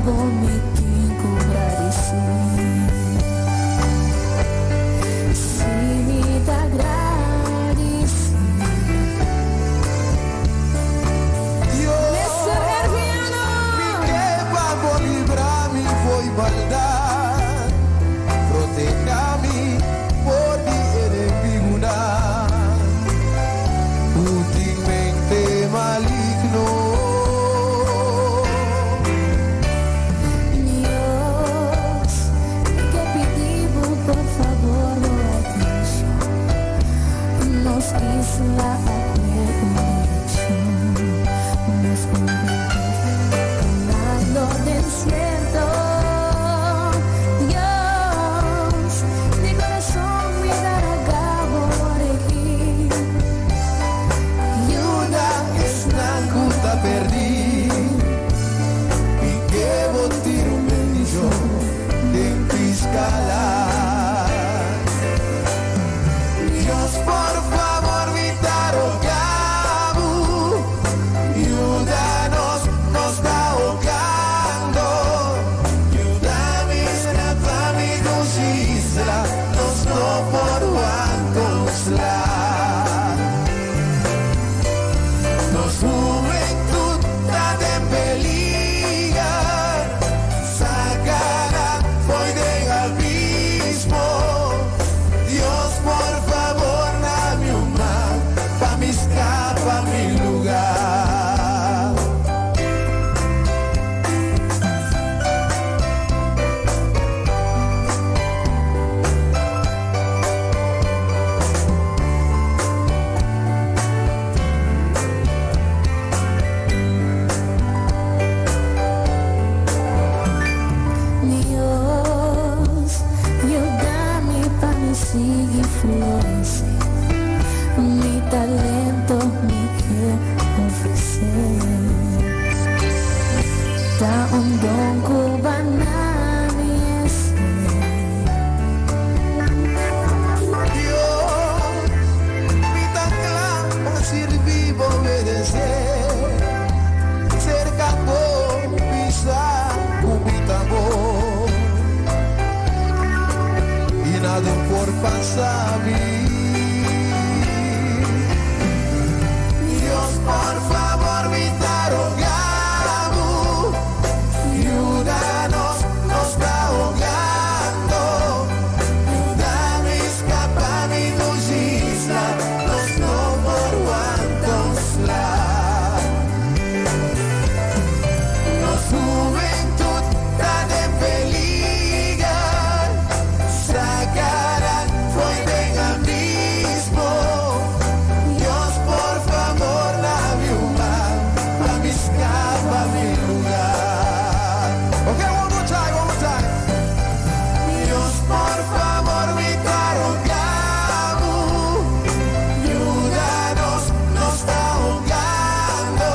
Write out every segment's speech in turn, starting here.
bo mi tin ku gradisí. Si mi ta gradisí. Dios, Mester Erviano! Mi ke pa bo libra mi fo'i maldat, proteha mi for di enemigunan ku tin mente maligno. Dios, mi ke pidi bo por fabor bo atenshon. Nos isla a kue un direkshon. Nos hubentut ta kanando den sierto. Dios, di kurason mi ta roga bo regí. Yuda esnan ku ta pèrdí. Mi ke bo tira un bendishon den Piskala. Dios, por fabor, mi ta roga bo. Yuda nos, nos ta hogando. Yuda mi skapa mi dushi isla, nos no por wanta un sla. Nos hubentut ta den peliger, saka nan fo'i den abismo. Dios, por fabor, duna mi un man pa mi skapa mi lugá. Dios, yuda mi pa mi sigui floresé. Mi talento mi ke ofresé. Ta un don ku b'a duna mi esei. Dios, mi ta kla pa sirbi bo, obedesé. Serka bo bisa ku mi ta bon. I nada por pasa mi. Dios, por fabor, mi ta roga bo. Yuda nos, nos ta hogando. Yuda mi skapa mi dushi isla, nos no por wanta un sla. Nos hubentut ta den peliger, saka nan fo'i den abismo. Dios, por fabor, duna mi un man pa mi skapa mi lugá. Okay, one more time, one more time. Dios, por fabor, mi ta roga bo. Yuda nos, nos ta hogando.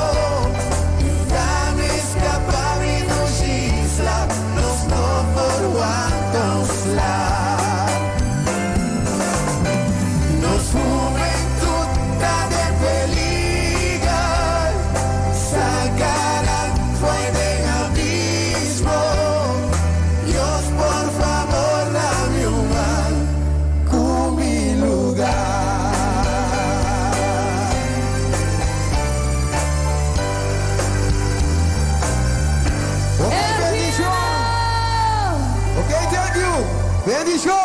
Yuda mi skapa mi dushi isla, nos no por wanta un sla. Nos hubentut ta den peliger, saka nan fo'i den abismo. Dios, por fabor, duna mi un man ku mi lugá. Okay, bendishon. Erviano! Okay, thank you. Bendishon.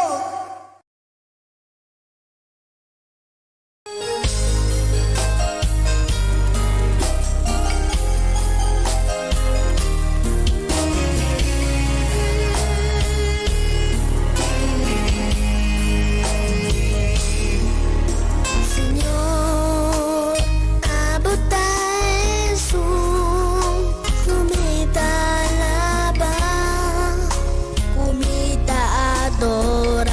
Señor, abo ta esun ku mi ta alabá, ku mi ta adorá.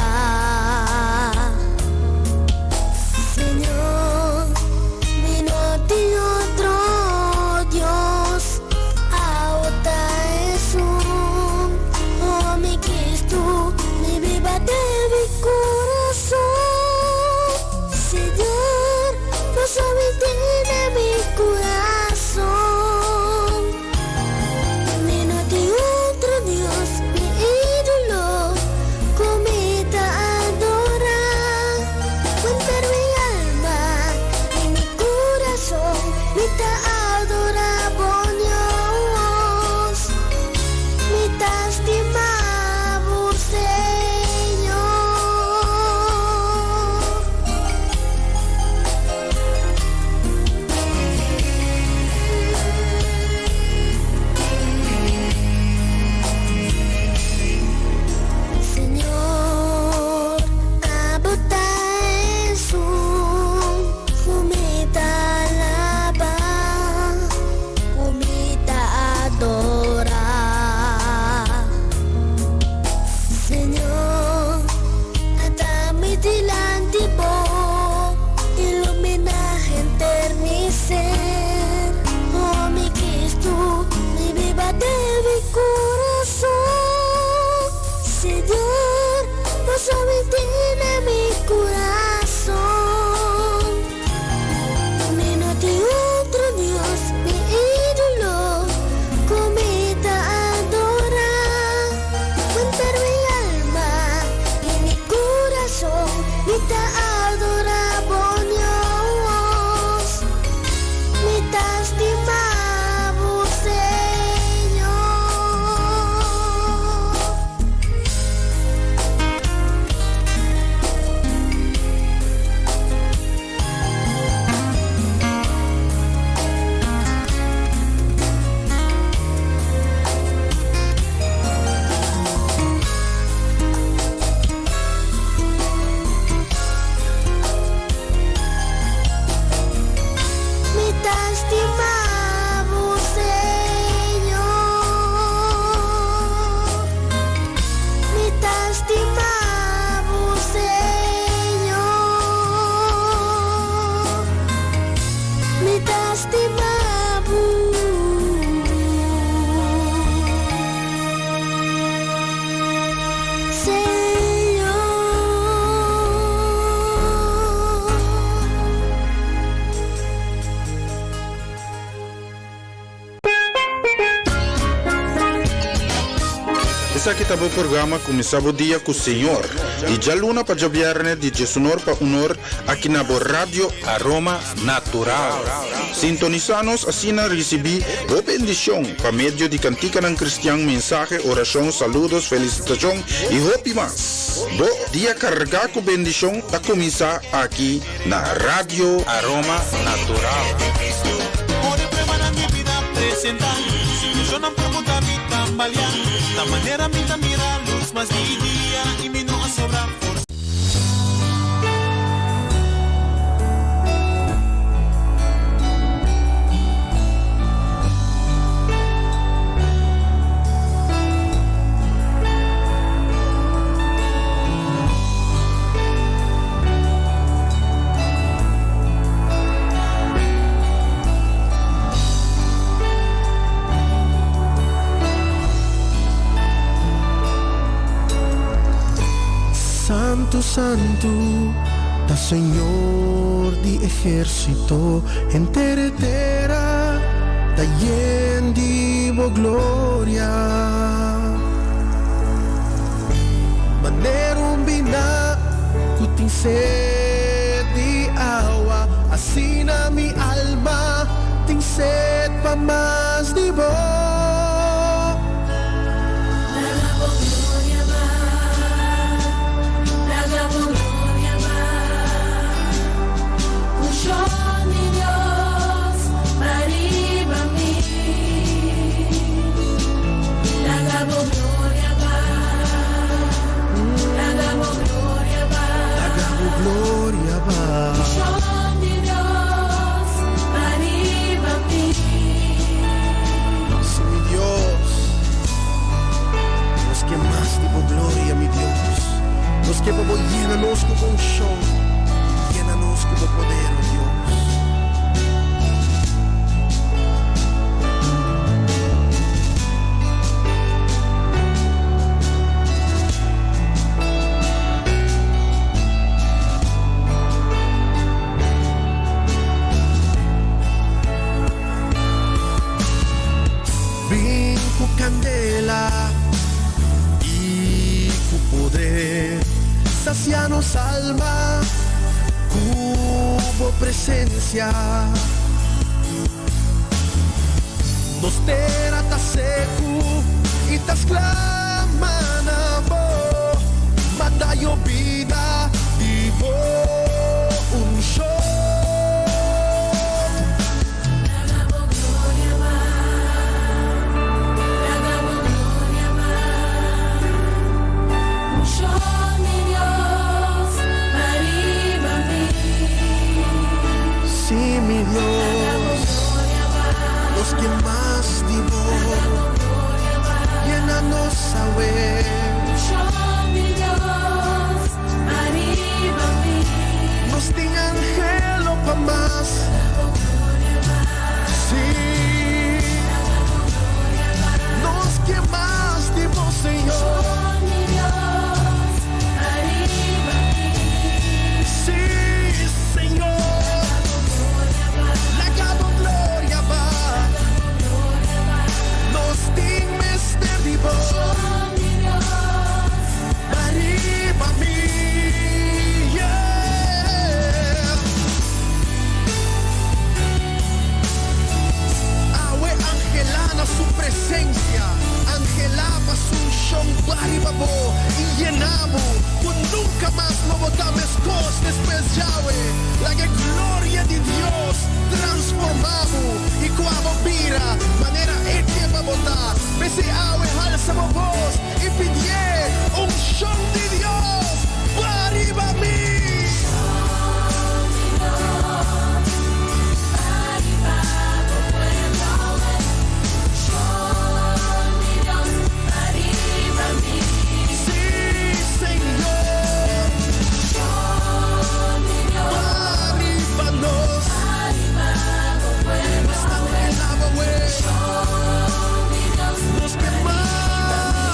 Esaki ta bo programa Kuminsá Bo Dia ku Señor, di djaluna pa djabièrnè di diesunor pa unor aki na bo Radio Aroma Natural. Sintonisá nos asina risibí bo bendishon pa medio di kantikanan kristian, mensahe, orashon, saludos, felisitashon i hopi mas. Bo dia kargá ku bendishon ta kuminsá aki na Radio Aroma Natural. Santu, santu, ta Señor di ehérsito, henter e tera ta yen di bo gloria. Manera un biná ku tin sed di awa, asina mi alma tin sed pa mas di bo. Laga bo gloria bai, laga bo gloria bai. Unshon di Dios pariba mi. Laga bo gloria bai, laga bo gloria bai. Laga bo gloria bai. Unshon di Dios pariba mi. Sí, mi Dios, nos ke mas di bo gloria, mi Dios. Nos ke pa bo yena nos ku bo unshon, yena nos ku bo poder, o Dios. Bin ku kandela i ku poder, sasia nos alma ku bo presensia. Nos tera ta seku i ta sklama na bo, manda yobida di bo unshon. Laga bo gloria bai, laga bo gloria bai. Unshon di Dios pariba mi. Sí, mi Dios, nos ke mas di bo, yena nos awe. Unshon di Dios pariba mi. Nos tin anhelo pa mas. Sí, nos ke mas di bo, Señor. Unshon di Dios pariba mi. Sí, Señor, laga bo gloria bai. Nos tin mester di bo, Unshon di Dios pariba mi. Yeah. Awe anhelá na su presensia, anhelá pa su unshon pariba bo i yena bo, ku nunka mas lo bo ta meskos despues djawe. Laga gloria di Dios transformá bo i ku abo bira manera e ke pa bo ta. P'esei awe halsa bo bos i pidié unshon di Dios pariba mi. Unshon di Dios pariba bo pueblo. Unshon di Dios pariba mi. Sí, Señor, Unshon di Dios pariba nos. pariba bo pueblo. Nos ta anhelá awe, Unshon di Dios nos ke mas.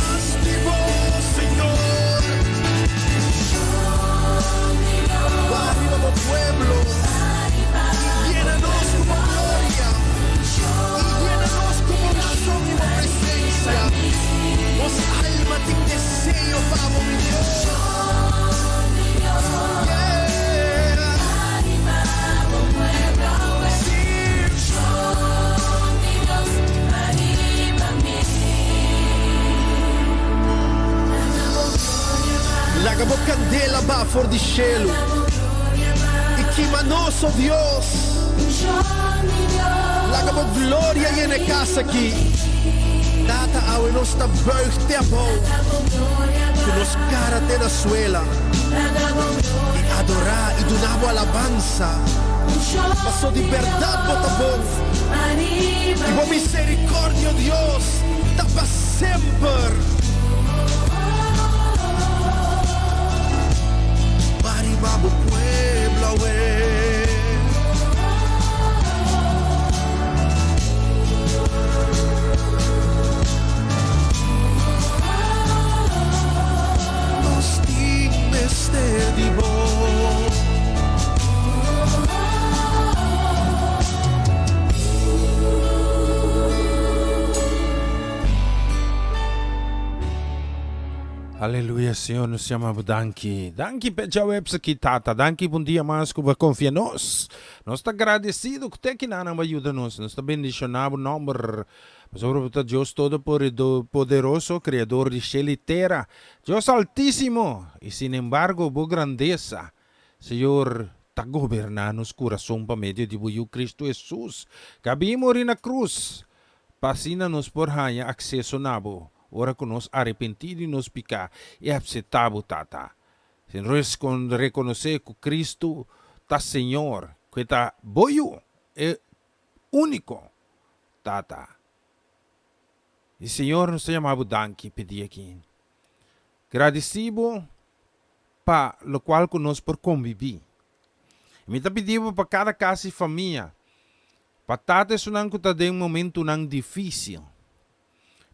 Laga bo kandela baha for di shelu i kima nos, o Dios. Laga bo gloria yena e kas aki. Tata, awe nos ta buig te abou, ku nos kara te na suela, i adorá i duna bo alabansa, paso di bèrdat bo ta bon, i bo miserikòrdia, o Dios, ta pa semper. Bariba bo pueblo awe. Nos tin mester di bo. Aleluya Señor nos yama bo danki. Danki p'e djaweps aki Tata. Danki pa un dia mas ku bo a konfia nos. Nos ta gradesido ku te kinanan bo a yuda nos. Nos ta bendishoná bo nòmber pasobra bo ta Dios Todopoderoso, Kreador di shel i tera, Dios Altísimo, i sinembargo bo grandesa, Señor, ta goberná nos kurason pa medio di bo Yu Kristu Hesus, ku a bin muri na krus pa asina nos por haña akseso na bo ora ku nos arepentí di nos piká i apseptá bo, Tata. Si nos rekonosé ku Kristu ta Señor, ku e ta bo Yu, e úniko, Tata. I Señor, nos ta yama bo danki p'e dia aki. Gradisí bo pa lokual ku nos por kombibí. Mi ta pidi bo pa kada kas i famia, pa tata esunnan ku ta den momentunan difísil,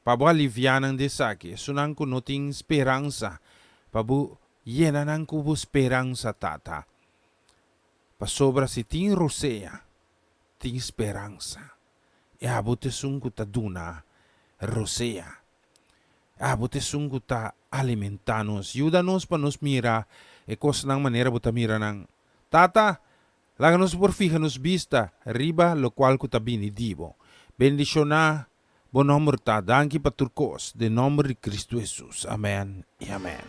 pa bo aliviá nan di esaki, esunnan ku no tin speransa, pa bo yena nan ku bo speransa, Tata. Pasobra si tin rosea, tin speransa. I abo ta esun ku ta duna rosea. Abo ta esun ku ta alimentá nos. Yuda nos pa nos mira e kosnan manera bo ta mira nan. Tata, laga nos por fiha nos bista riba lokual ku ta bini di bo. Bendishoná bo nòmber ta. Danki pa tur kos. Den nòmber di Kristu Hesus. Amèn i amèn.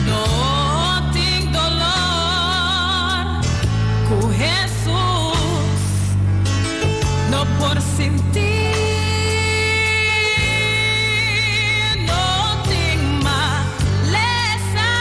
No tin dolor ku Hesus no por sinti. No tin malesa.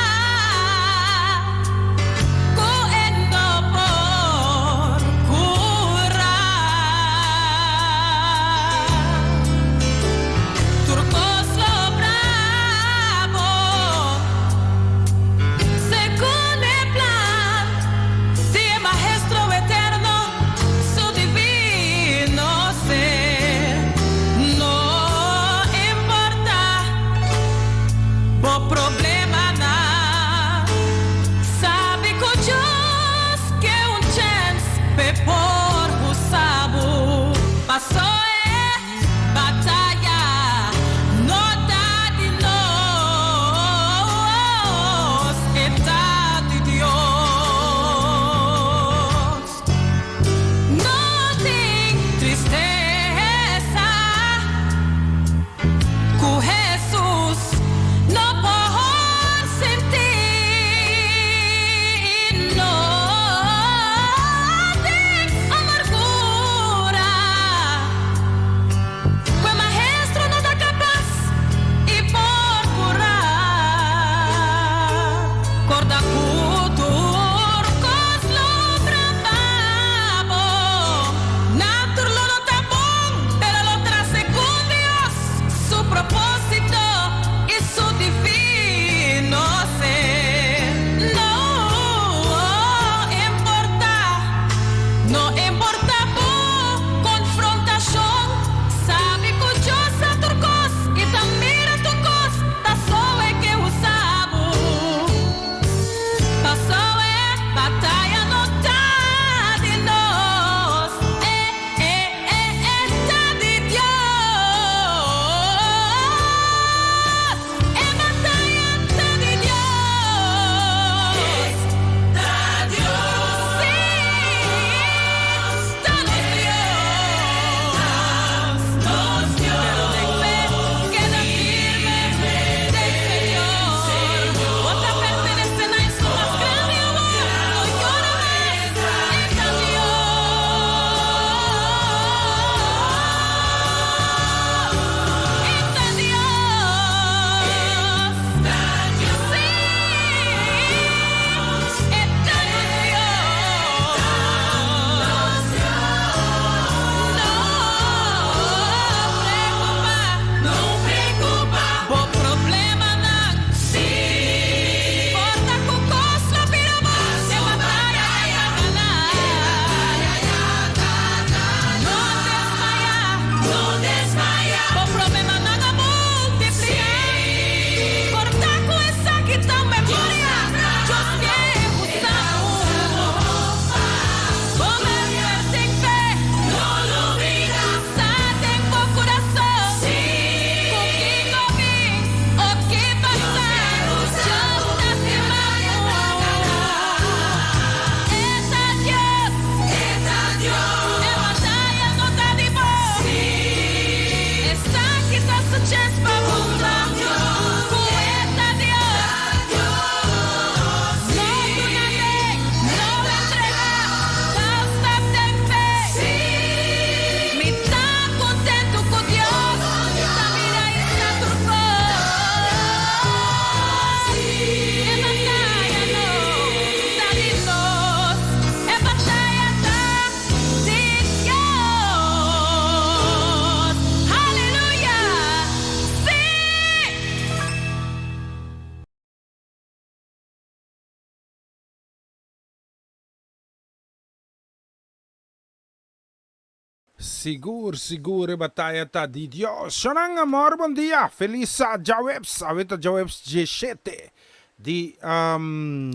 Sigur sigur e bataya ta di Dios. Shonan amor bon dia felis djaweps awe ta djaweps dieshete di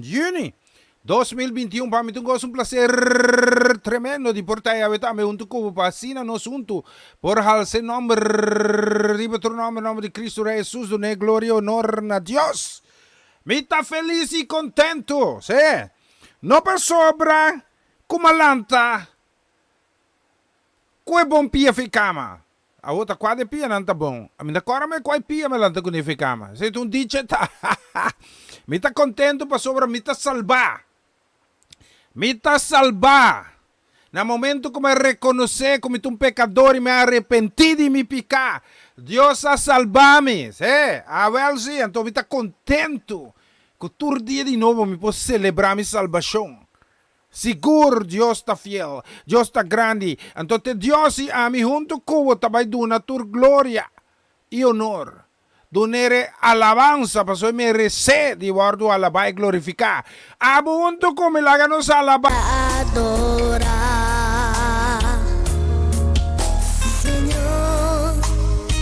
juni 2021 pa mi ta un goso un placer tremendo di por ta awe tambe huntu ku bo pa asina nos huntu por halsa e nomber riba tur nomber nomber di Cristo Rey Jesus duna e gloria y honor na Dios mi ta felis y contento si no pasobra ku mi a lanta Ku e bon pia fi kama. Awor ta kua de pianan ta bon? Mi ta kòrda me kua e pia mi lanta kuné fi kama. Esei ta un dicha ta. Mi ta kontentu pasobra mi ta salbá. Mi ta salbá. Na momentu ku mi a rekonosé ku mi ta un pekador i mi a arepentí di mi piká, Dios a salbá mi. Sí, awèl sí. Anto mi ta kontentu ku tur dia di nobo mi por selebrá mi salbashon. Sigur Dios ta fiel, Dios ta grandi, anto te Dios i ami huntu ku bo ta bai duna tur gloria i onor, dun'E alabansa, pasobra e meresé di wòrdu alabá i glorifiká. Abo huntu ku mi laga nos alabá. Adorá Señor,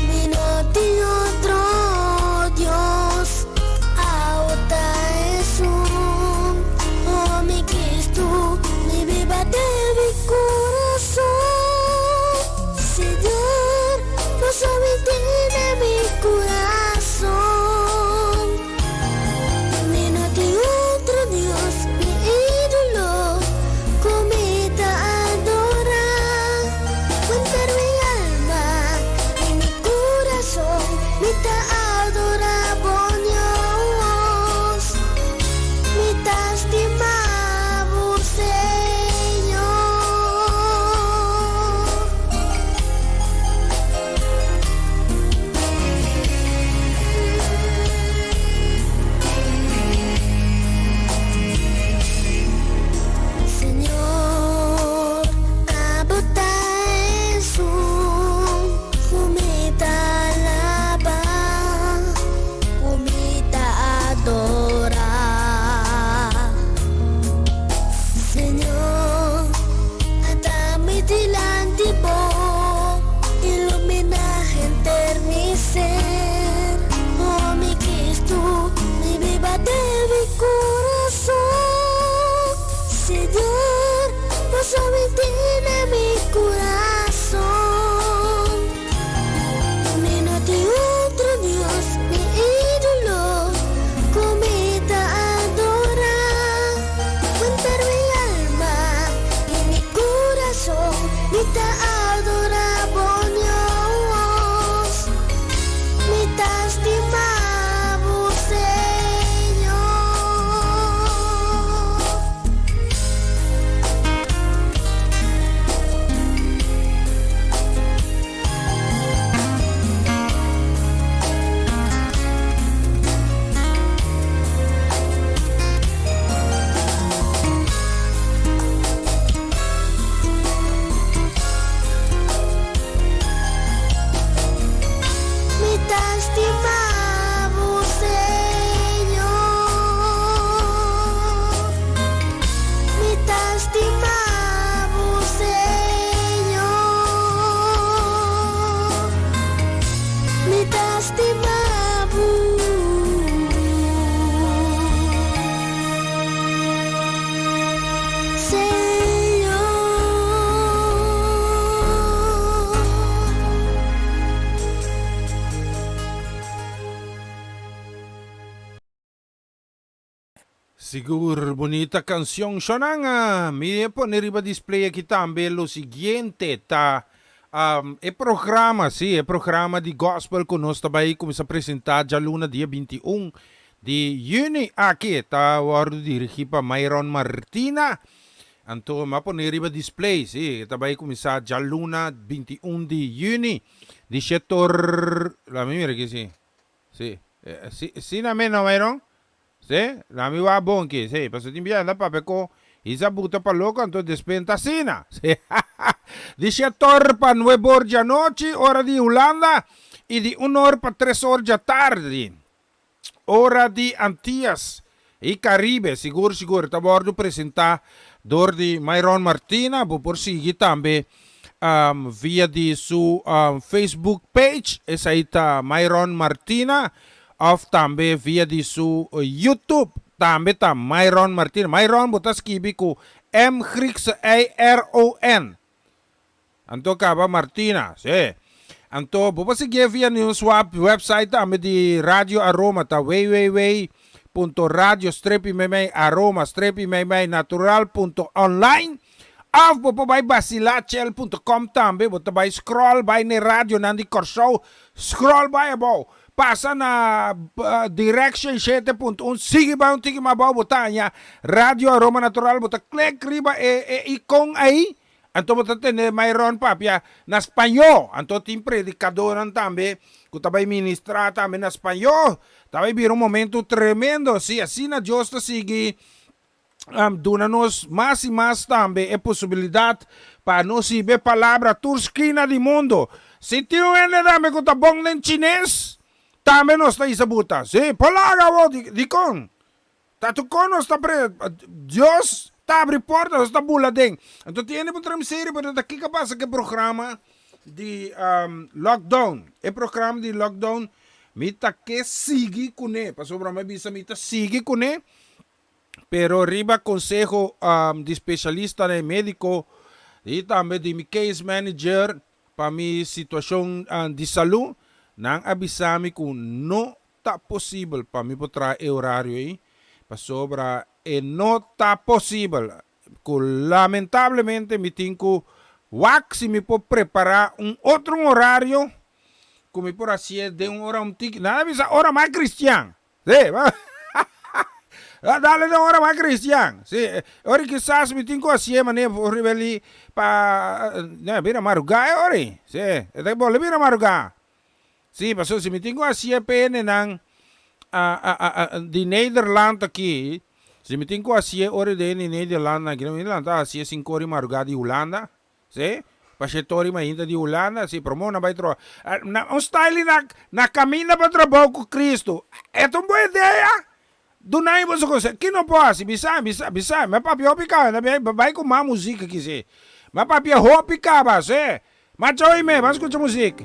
mi no tin otro Dios. Awo ta esun, oh mi Cristo, mi biba den mi curason. Señor, bo sa mi tin den mi curason. Mi no tin otro Dios ni ídolo cu mi ta adora. Cuenter mi alma y mi curason mi ta adora bo Dios, mi ta stima bo Señor. Señor, abo ta esun ku mi ta alabá, ku mi ta adorá. Señor, ata mi dilanti bo, iluminá henter mi ser. Oh mi Cristo, mi biba den mi kurason. Señor, bo sa mi tin den mi kurason. Mi no tin otro Dios ni ídolo ku mi ta adorá. Henter mi alma i mi kurason mi ta adorá bo Dios. Mi ta stima bo Señor. Mi ta stima bo Señor. Mi ta stima bo Señor. Mi ta stima bo. Señor. Sigur bunita cancion Shonan. Mi e pone riba display aki tambe lo siguiente ta e programa, si e programa di gospel cu nos ta bay cuminsa presenta djaluna dia 21 di juni aki ta wordo dirigi pa Myron Martina. Anto mi a pone riba display, si e ta bay cuminsa djaluna 21 di juni di shetor, lami mira aki si. Si, si, si na mi no Myron? Si, na mi wak bon ki, si, pasobra tin bia anda papia ku Isa buta pa loko anto despues ta asina. Si, di shetor pa nuebor djanochi, ora di Hulanda, i di un or pa tres or djatardi, ora di Antias i Caribe. Sigur sigur ta wòrdu presentá dor di Myron Martina. Bo por sigui tambe. Via di su Facebook page, esei ta Myron Martina, of tambe via di su YouTube, tambe ta Myron Martina. Myron bo ta skibi ku M Griekse I R O N. Anto kaba Martina, si. Anto bo por siguié via nos website tambe di Radio Aroma ta www punto radio strepi meimei aroma strepi meimei natural punto online. Of bo por bai basilachel punto com tambe, bo ta bai scroll bai n'e radionan di Kòrsou, scroll bai abou, pasa na direction 7.1, sigui bai un tiki mas abou bo ta haña Radio Aroma Natural, bo ta click riba e e icon ei, anto bo ta tende Myron papia na spañó, anto tin predicadornan tambe cu ta bai ministra tambe na spañó, ta bai bira un momento tremendo, si asina Dios ta sigui Duna nos mas i mas tambe e posibilidat pa nos hiba e palabra tur skina di mundo. Si tin un hende tambe ku ta bon den chines, tambe nos ta hisa buta. Si, por laga awor, dikon? Ta tur kon nos ta pre, Dios ta abri porta, nos ta bula den. Anto tin hende por traha mi serio, pero ta kiko a pasa ku e programa di lockdown? E programa di lockdown mi ta ke sigui kuné, pasobra mi a bisa mi ta sigui kuné. Pero riba conseho di specialistanan y medico y tambe di mi case manager pa mi situacion di salud, nan a bisa mi cu no ta posibel pa mi por traha e horario ey, pasobra e no ta posibel, cu lamentablemente mi tin cu wak si mi por prepara un otro un horario cu mi por hacié den un ora un tiki, nan a bisa ora mas cristian. Sí, dale den ora mas cristian. Sí, ora kisas mi tin cu hacié manera por rebeli pa, no, bira maruga e ora. Sí, e ta bole bira maruga. Sí, pasobra si mi tin cu hacié p'e hendenan di Nederland aki, si mi tin cu hacié ora di hende di Nederland aki, mi lanta hacié cinco ora di maruga di Hulanda. Sí, pa Shetori mainta di Hulanda, sí, promó nan bai troha. Na un style na na kaminda pa trabou ku Kristu. E ta un bon idea? Duna mi boso konseho. Ki no por hasi? Bisa mi, bisa, bisa mi. Mi a papia hopi kaba, mi a bai ku mas muzik aki, sí. Mi a papia hopi kaba, sí. Macha oí me, ban skucha muzik.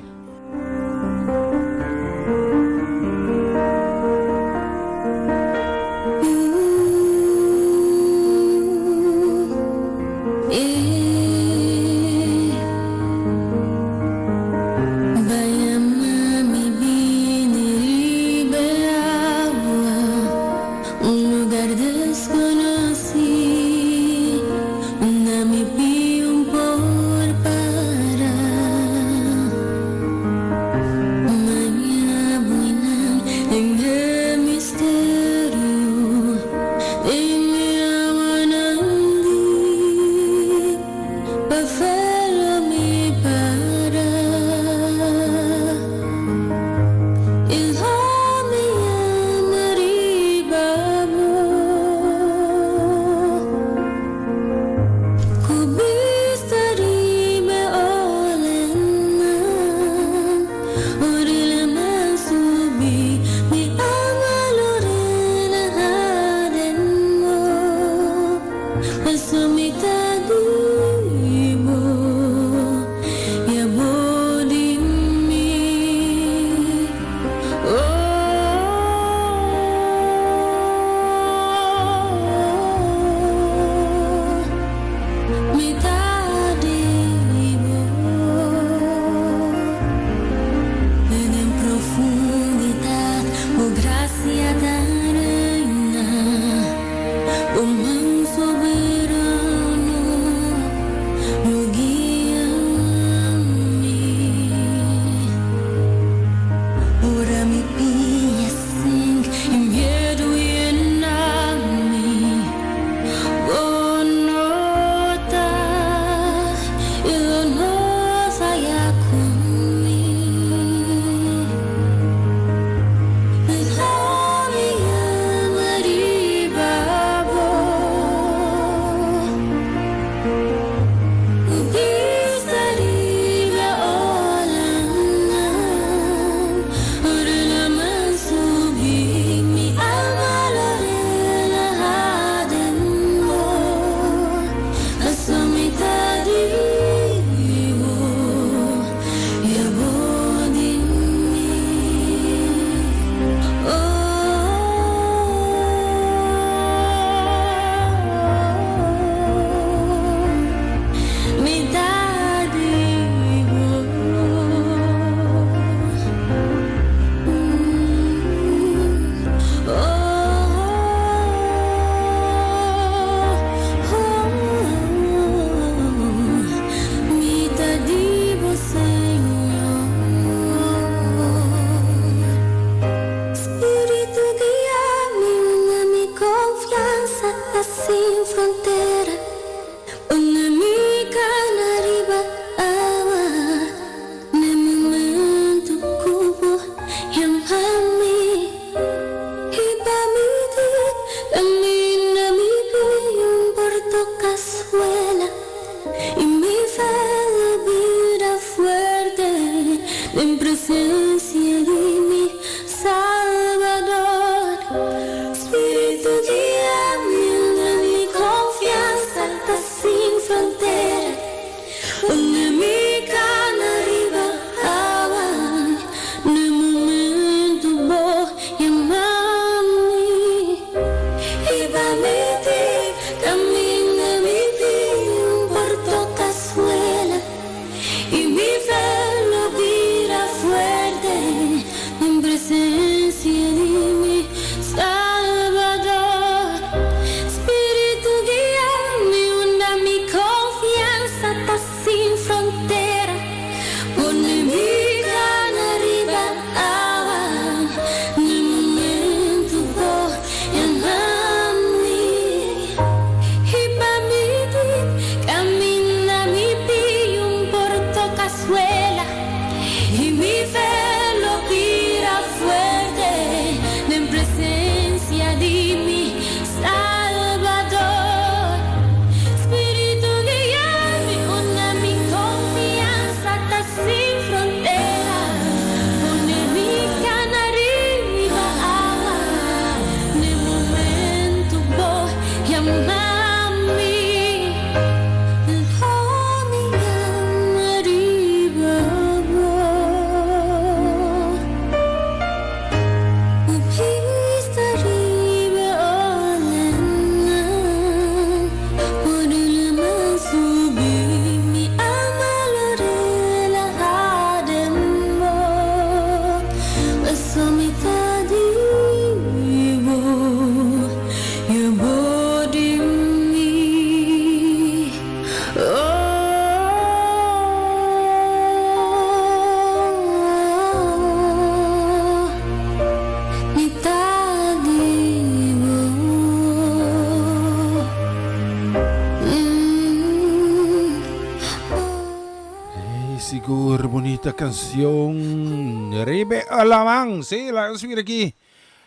Bunita canción. Ribe Alamang. Sí, la mira aquí.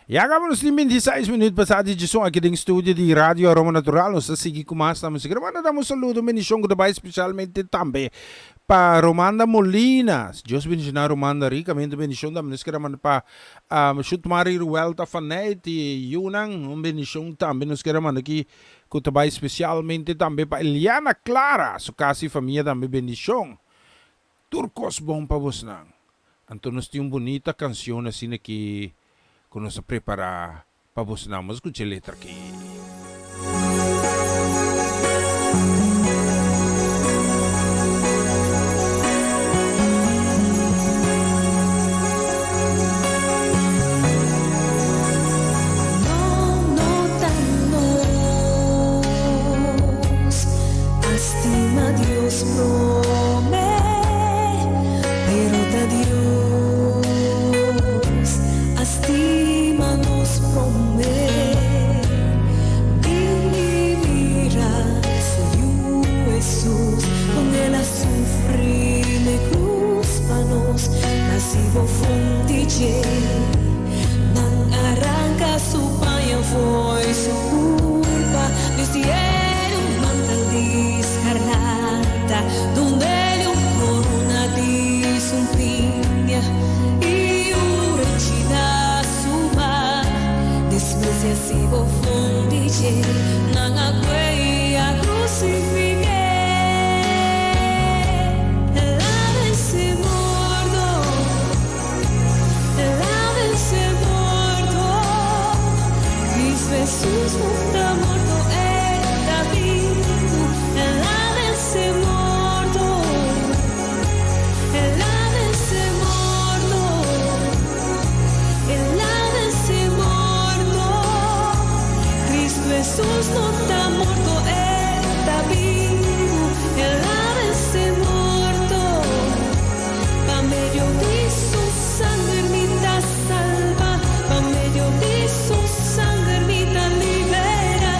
Ya acaba nos tin 26 minuut pasá di djeson aki den studio di Radio Aroma Natural. Nos ta sigui ku mas na músika. Romanda damos un saludo, un bendishon ku ta bai spesialmente tambe pa Romanda Molina. Dios bendishoná Romanda rikamente. Bendishon tambe nos kere manda pa um, Shutmari Ruelta Faneit i yunan. Un bendishon tambe nos kere manda aki ku ta bai spesialmente tambe pa Eliana Clara, su kas i famia tambe bendishon. Tur kos bon pa bosnan. Anto nos tin un bunita kanshon asina aki ku nos a prepará pa bosnan. Bo skucha e letra aki. No, no ta nos a stima Dios promé, pero ta Dios a stima nos promé. Bin i mira su Yu Hesus, kon el a sufri n'e krus pa nos, Hasi bo funti dje. Nan a ranka su paña fo'i su kurpa, bistié un mantel di skarlata, dun'el un korona di sumpiña i un renchi na su man. Despues di hasi bo funti dje, nan a kue i a krusifik'é. El a vense morto, El a vense morto, Cristo Hesus no ta morto, E ta bibu. El a vense morto, El a vense morto, El a vense morto, Cristo Hesus no ta morto, E ta bibu. El a vense morto, pa medio di su sanger mi ta salba, pa medio di su sanger mi ta libera.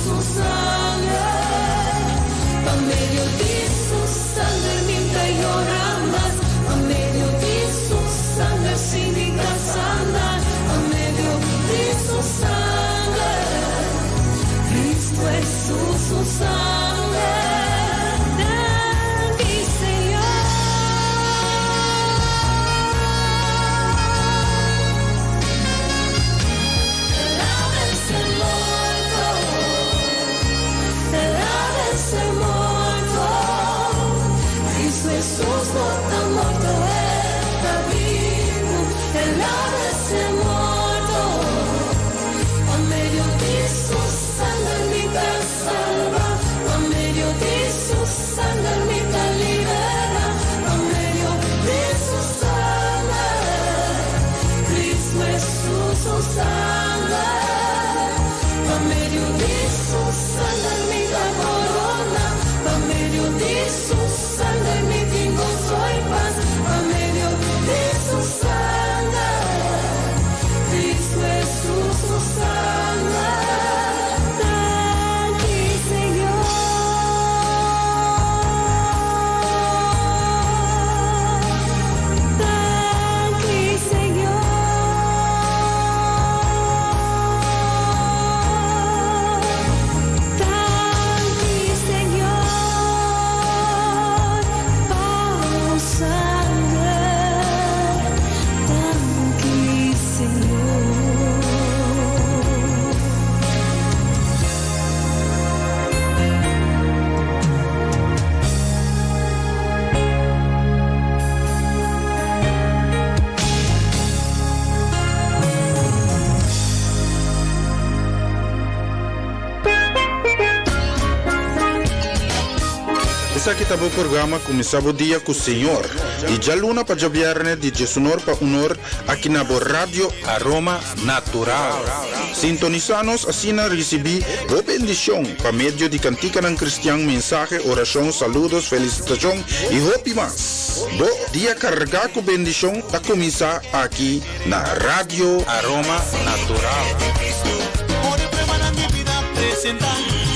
su sanger, pa medio di su sanger mi n'ta yora mas, pa medio di su sanger si mi ta sana, pa medio di su sanger, Cristo Jesus su sanger, danki Señor. El a vence morto, El a vence morto, Cristo Jesus no ta morto, E ta bibu, El a vence morto, pa medio di Su sanger mi ta salba, pa medio di Su sanger mi ta libera, pa medio di Su sanger, Cristo Jesus Su sanger, pa medio di Su sanger mi ta corona, pa medio di Su sanger mi tin goso y paz, pa medio di Su sanger, Cristo Jesus Su sanger, danki Señor. Danki Señor. Danki Señor pa Bo sanger. Danki Señor. Esaki ta bo programa Kuminsá Bo Dia ku Señor, di djaluna pa djabièrnè di djesunor pa unor aki na bo Radio Aroma Natural. Sintonisá nos asina risibí bo bendishon pa medio di kantikanan kristian, mensahe, orashon, saludos, felisitashon i hopi mas. Bo dia kargá ku bendishon ta kuminsá aki na Radio Aroma Natural. Ora e pruebanan di bida presentá,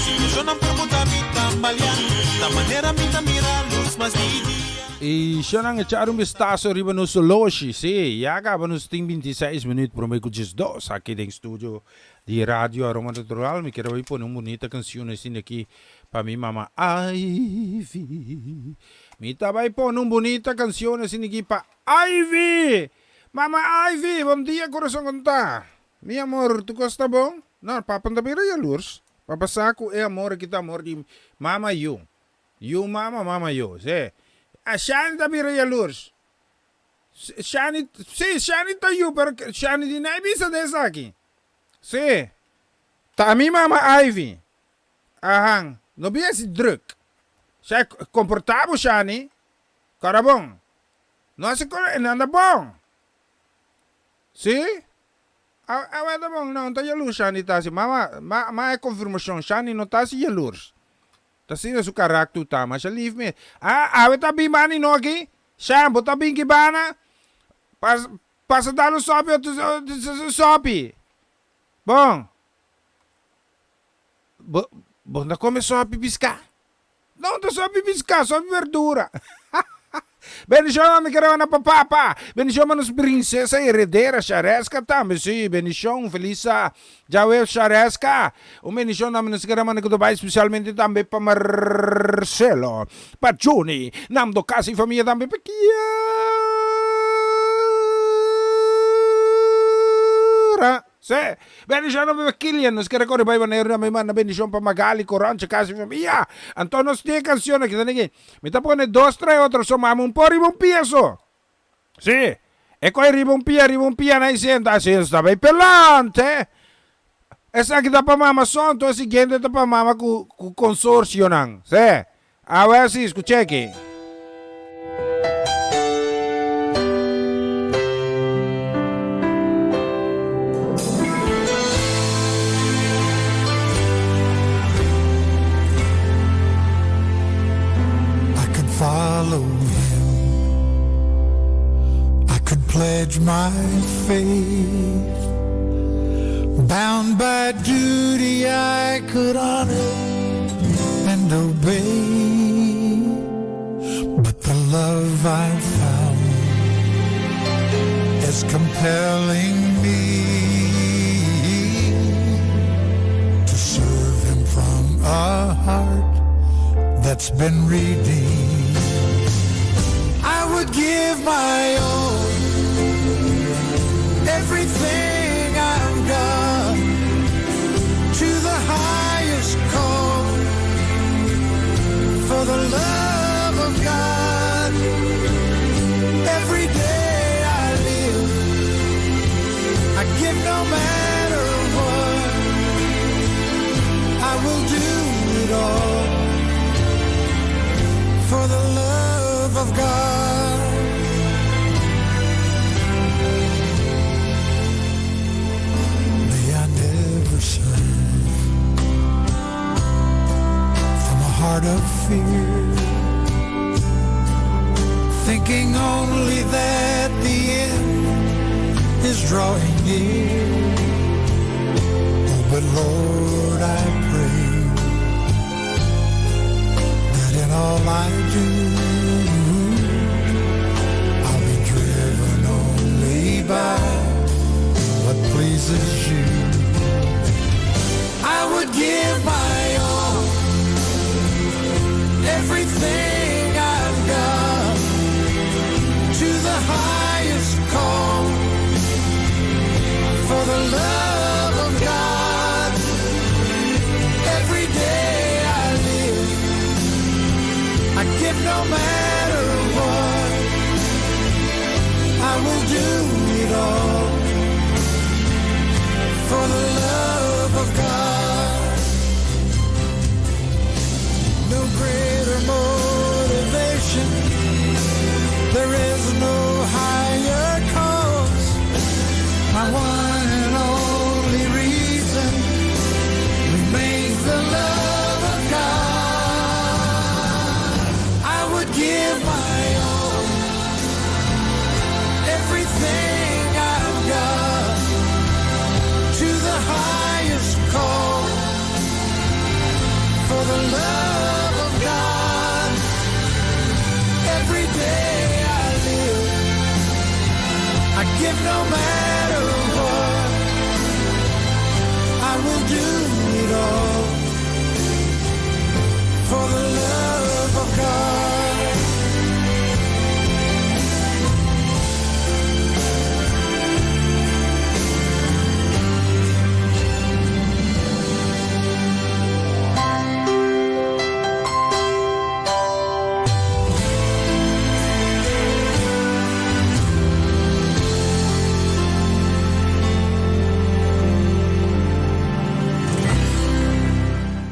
Situacionnan por muta mi tambaleá, Ta manera mi ta mira lus mas di dia. Y shonan echar un vistazo riba nos oloshi, sí, ya caba nos tin 26 minuut prome cu 12 aki den studio di Radio Aroma Natural. Mi kier a bay pone un bunita cancion asina aki pa mi mama Ivy. Mi ta bay pone un bunita cancion asina aki pa Ivy! Mama Ivy, bon dia corazon con ta? Mi amor, tur cos ta bon? No, papa no ta bira yalurs. Papa sa cu e amor aki ta amor di mama yu. Yu mama, mama yu. Si. A Shani ta bira yalurs. Shani, si, Shani ta yu, pero Shani di nay bisa den esaki. Si. Ta mi mama Ivy. Ahan. No bia si druk. Sha, comporta bo Shani. Cora bon. No hasi con e nan ta bon. Si? A awe ta bon. No, no ta yalurs Shani ta hasi. Mama, ma, ma e confirmacion. Shani no ta hasi yalurs. Ta asina su caracter ta. Masha lief mes. A awe ta bin bani no aki? Shan, bo ta bin ki bana? Pas, pasa dal un sopi otro sopi. Bon. Bo, bo no ta come sopi pisca? No ta sopi pisca, sopi berdura. Bendicion mami kere wana pa papa. Bendicion pa nos princesa heredera Shareska tambe si. Bendicion feliz djawe Shareska. Un bendicion tambe nos kere manda ku ta bai specialmente tambe pa Marcelo, pa Juni, Nando casa y famia tambe pa Kiara. Sí. Bendishon na bebe Kilian, nos kere kore bai Boneiru tambe manda bendishon pa Magali, Coroncha, casa y famia. Anto nos tin e cancion aki ta niki. Mi ta pone dos trae otro so mama un por riba un pia so. Sí. E coge riba un pia riba un pia na y sienta así esta bay pelante. Esaki ta pa mama so anto e siguiente ta pa mama cu cu consorcionan. Sí. Awe si, scucha aki. I could follow him I could pledge my faith. Bound by duty I could honor and obey, but the love I've found is compelling me to serve him from a heart that's been redeemed. I would give my all, everything I've got, to the highest call for the love of God. Every day I live, I give no matter what. I will do it all for the love of God. May I never serve from a heart of fear, thinking only that the end is drawing near. Oh, but Lord, I pray that in all I do, I'll be driven only by what pleases you. I would give my all, everything I've got, to the highest call for the love of God. Every day I live, I give no matter what. I will do it all for the love of God. No greater motivation, there is no higher cause. My one and only reason remains the love of God. I would give my all, everything I've got, to the highest call for the love of God. Every day I live, I give no matter what. I will do it all for the love of God.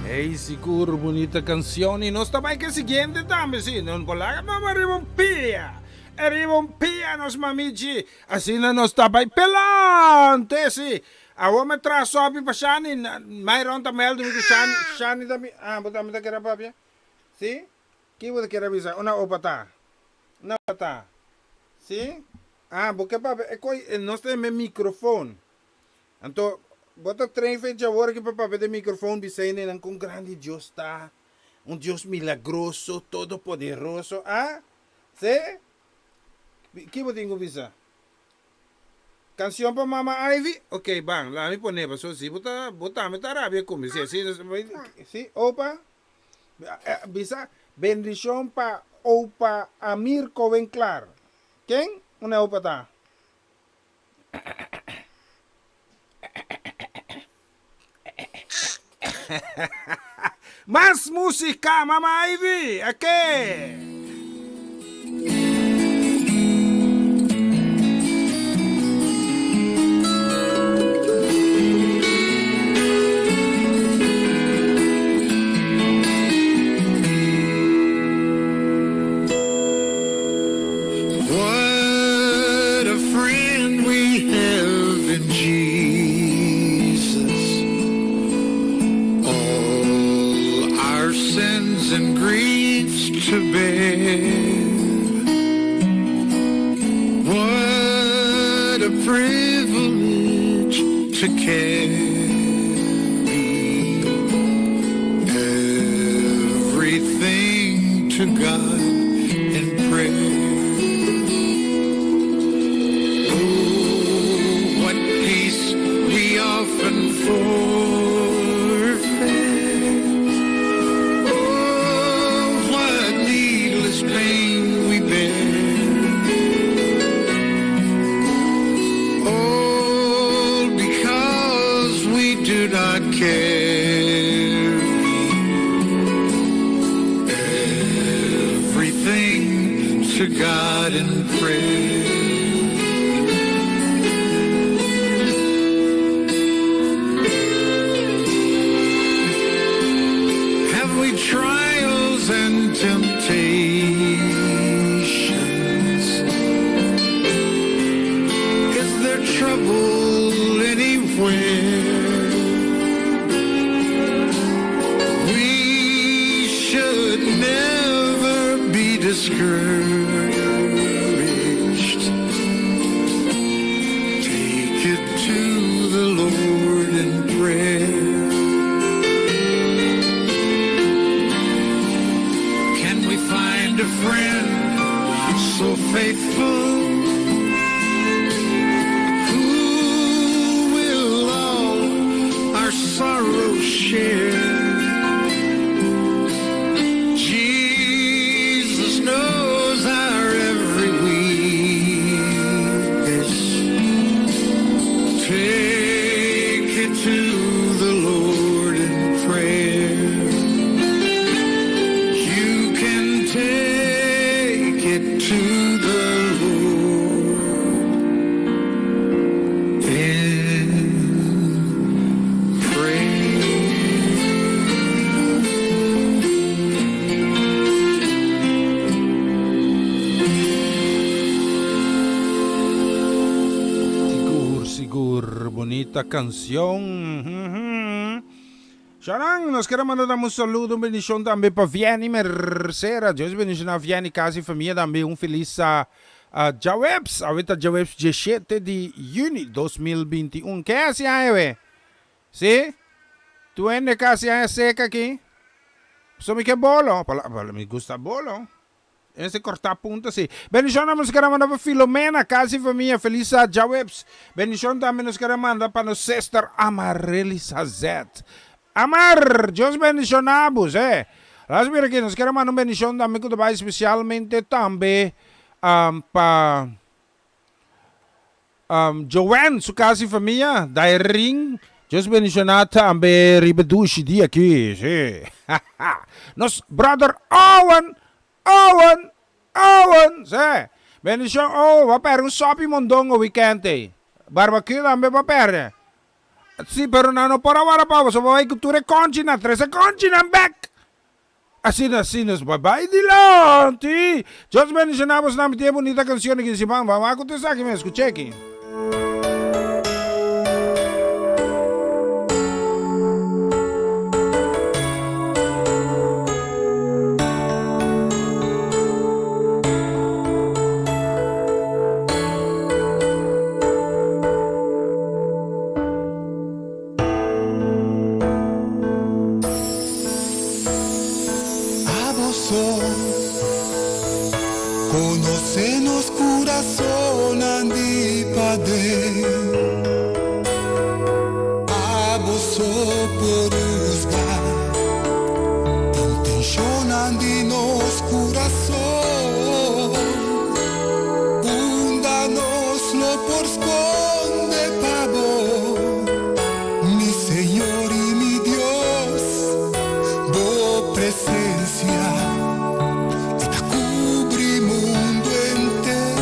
Hey, sigur bunita cancion y nos ta bay cu e siguiente tambe si no por laga mama riba un pia riba un pia nos mamichi asina nos ta bay pelante si awor me traha sopi pa Shani Myron ta meldo mi cu Shani Shani ta mi ah bo tambe ta kere papia si ki bo ta kere bisa una opa ta una opa ta si ah bo ke papia e coy nos ta heme microfoon. Anto, bo ta train fecha awor aki pa papia den microfoon bisa hendenan con grandi Dios ta, un Dios milagroso, todopoderoso, ah? Sí? Ki bo tin cu bisa? Cancion pa Mama Ivy? Ok, ban, laga mi pone pasobra si bo ta, bo tambe ta rabia cu mi, si, si, si, opa? Bisa, bendicion pa opa Amir Cohen-Clar. Ken? Unda opa ta? Mas música, Mama Ivy! Ake! What a friend we have in Jesus. All our sins and griefs to bear. What a privilege to carry. to God in prayer. Oh, what peace we often forfeit. Oh, what needless pain we bear. All because we do not carry everything to God in prayer. Have we trials and temptations? Is there trouble anywhere? We should never be discouraged. Take it to the Lord in prayer. Can we find a friend so faithful who will all our sorrows share? Jesus knows our every weakness. Take it to the Lord in prayer. You can take it to the Lord in prayer. Sigur, sigur, bunita kanshon. Sharan, nos ke manda un saludo, un bendishon tambe pa Vianney Mercera. Dios bendishoná Vianney, kas i famia tambe. Un felis djaweps. Awe ta djaweps 17 di yüni 2021. Ken a hasi aña, we? Si? Tur hende ku a hasi aña serka aki? So mi ke bolo. Mi gusta bolo. Ese kortá punta si. Bendishon nos ke manda pa Filomena, kas i famia. Felis djaweps. Bendishon tambe nos ke manda pa nos sister Amarelisa Z. Amar, Dios bendishoná bo, eh. Laat mira aki, nos ke manda un bendishon tambe ku ta spesialmente tambe pa Joanne, su kas i famia, Dairin, Dios bendishoná tambe riba dushi dia aki, si. Nos brother Owen, Owen, Owen, si. Bendishon, oh, bo a pèrdè un sòpi mondongo weekend ei. Barbecue tambe bo a pèrdè. Si, pero nan no por a wara pa bo, so bo bai ku tur e kònchinan, trese kònchinan bèk. Asina, asina, bai bai dilanti. Dios bendishoná boso nan mi tin e bunita kanshon aki di siman. Ban wak ku ta esaki mes, skuch'é aki. Abo so konosé nos kurasonnan di paden. Abo so por husga intenshonnan di nos kurason. Unda nos lo por skonde pa bo, mi Señor i mi Dios? Bo presensia e ta kubri mundu henter.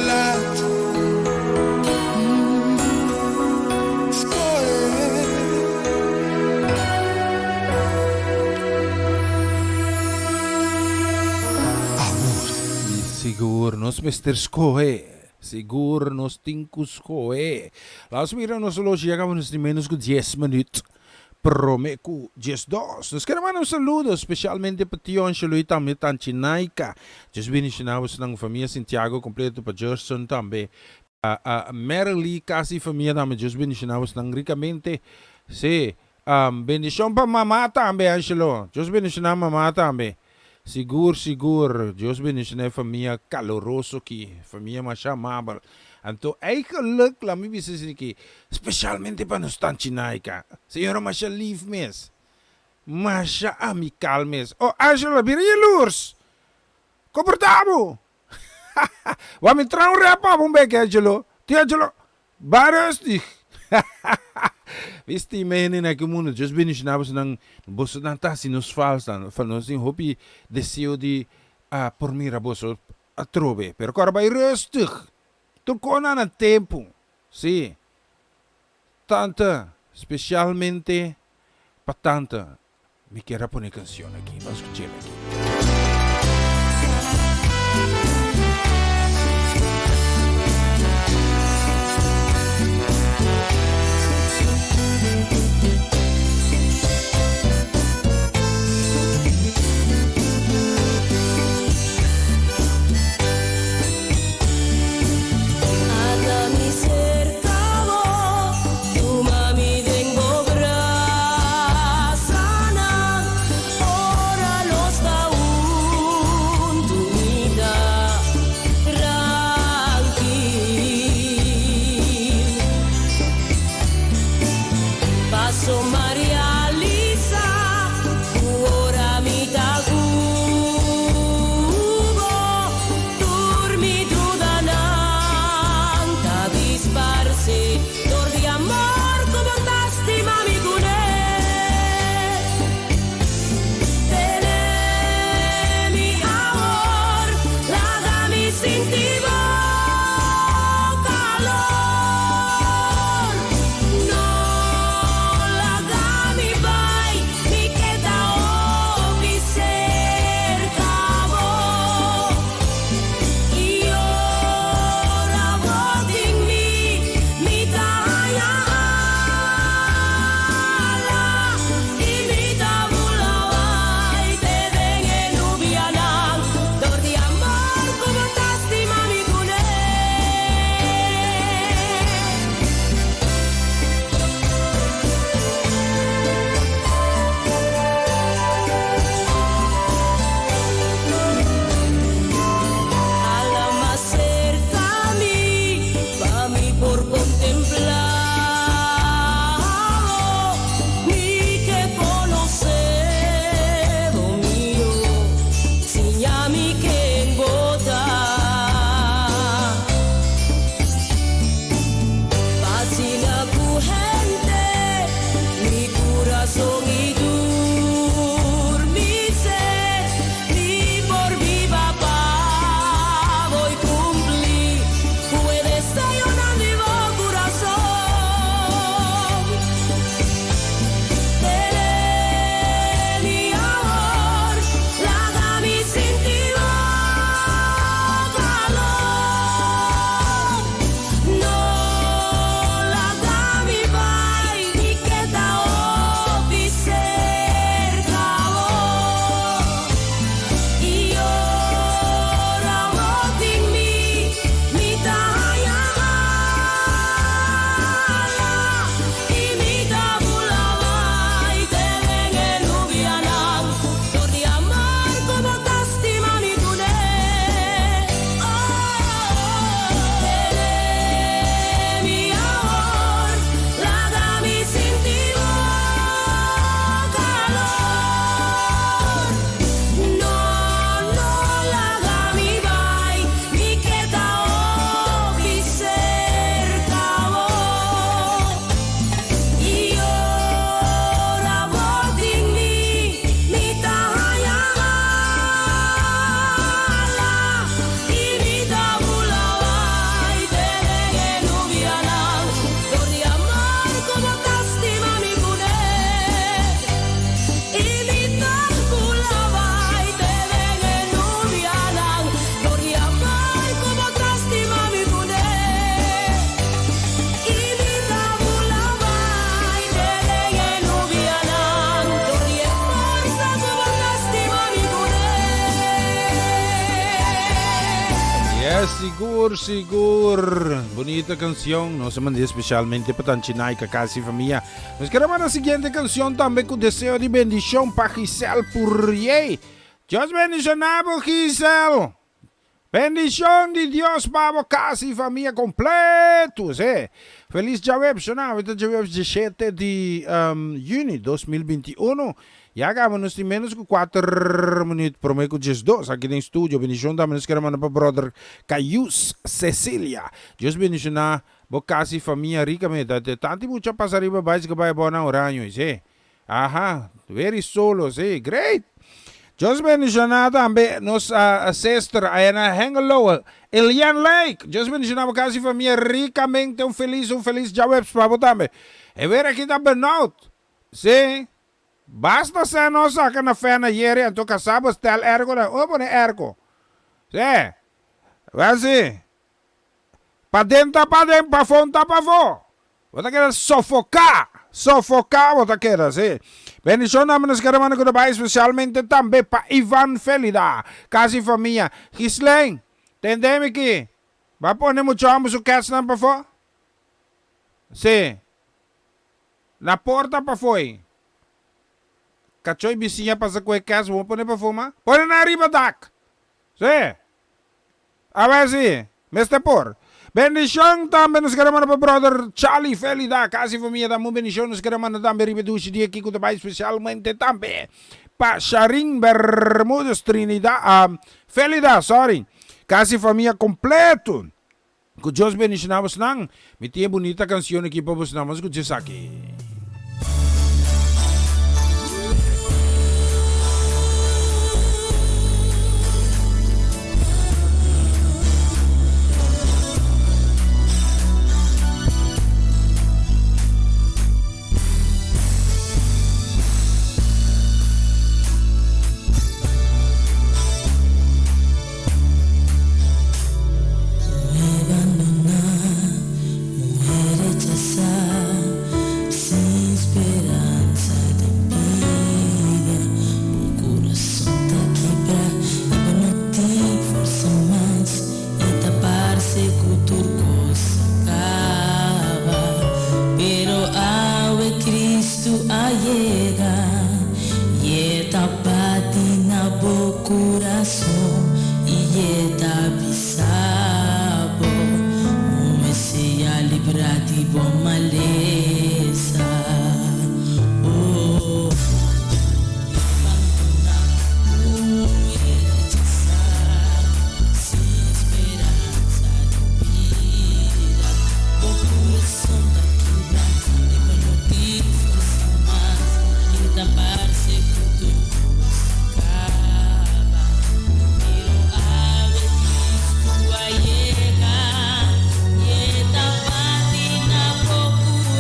laat. Scohe. Awor. Sigur nos mester scohe. Sigur nos tin cu scohe. Laat mira nos horloge ya caba nos tin menos cu dies minuut prome cu 12. Nos kere manda un saludo specialmente pa Tio Angelo y tambe Tanchi Naika. Dios bendiciona bosonan famia Santiago completo, pa Gerson tambe, pa Merly casi famia tambe. Dios bendiciona bosonan ricamente. Si, bendicion pa mama tambe, Angelo. Dios bendiciona mama tambe. Sigur sigur Dios bendiciona e famia caloroso ki, famia masha amabel. Anto eigenlijk laat mi bisa esaki ki, specialmente pa nos tanchi Naika, señora masha lief mes, masha amical mes. Oh Angela bira jaloers! Comporta bo! Wak mi traha un rap pa bo un bek Angelo. Ti Angelo, Ba rustig! Mi stima hende na ki mundo. Dios bendiciona bosonan. Bosonan ta haci nos falta. Nos tin hopi deseo di por mira boso atrobe. Pero kor bay rustig. Tur cos na nan tempo. Si. Tanta, specialmente pa tanta. Mi kier a pone e cancion aki. Ban scuch'el aki. Ata mi cerca bo, tuma mi den bo brasanan, ora nos ta un. Sigur, sigur. Bunita cancion. Nos a mand'é specialmente pa Tanchi Naika, casa y famia. Nos kere manda siguiente cancion tambe cu deseo di bendicion pa Giselle Purrier. Dios bendiciona bo, Giselle. Bendicion di Dios pa bo casa y famia completo. Sí. Feliz djaweps, shona. Awe ta djaweps 17 di juni 2021. Ya caba nos tin menos cu cuater minuut prome cu 12 aki den studio. Bendicion tambe nos kere manda pa brother Cayus Cecilia. Dios bendiciona bo casa y famia ricamente. Tanti mucha pasa riba bicycle bay abao na Oraño, sí. Aha, very solo, sí, great! Dios bendiciona tambe nos sister aya na Hengelo, Elian Lake. Dios bendiciona bo casa y famia ricamente. Un feliz, un feliz djaweps pa bo tambe. E weer aki ta benauwd, sí. Basta sa nos saca na fe na yere anto casa bo stel airco na o pone airco. Sí. Wel sí. Paden ta paden, pafon ta pafo. Bo ta keda sofoca, sofoca bo ta keda, sí. Bendicion na nos kere manda cu ta bay especialmente tambe pa Ivan Felida, casa y famia. Ghislaine, tende mi ki. Ba pone mucho homber su ketsnan pafo? Sí. Na porta pafó ei. Kachó i bisiña pasa ku e kès bo pone pafó ma? Pone nan riba dak! Sí! Awe sí, mester por. Bendishon tambe nos kere manda pa brother Charlie Felida, kas i famia ta mun bendishon nos kere manda tambe riba e dushi dia aki ku ta bai spesialmente tambe pa Sharin Bermudez Trinidad, Felida, sorry, kas i famia kompleto. Ku Dios bendishoná bosnan. Mi tin e bunita kansion aki pa bosnan. Bo a skucha esaki. Muher bandoná, muher rechasá, sin speransa den bida. Bo kurason ta kibrá i bo no tin forsa mas, i ta parse ku tur kos a kaba. Pero awe Kristu a yega, i e ta bati na bo Kurason i e ta bisa bo, Bo mester a libra di bo malesa. Oh, mi bandona, mi rechasa, sin speransa di bida. Bo kurason ta kibra i bo no tin forsa mas, i ta parse ku tur kos Caba, pero awe Cristo a yega, y e ta bati na bo curason.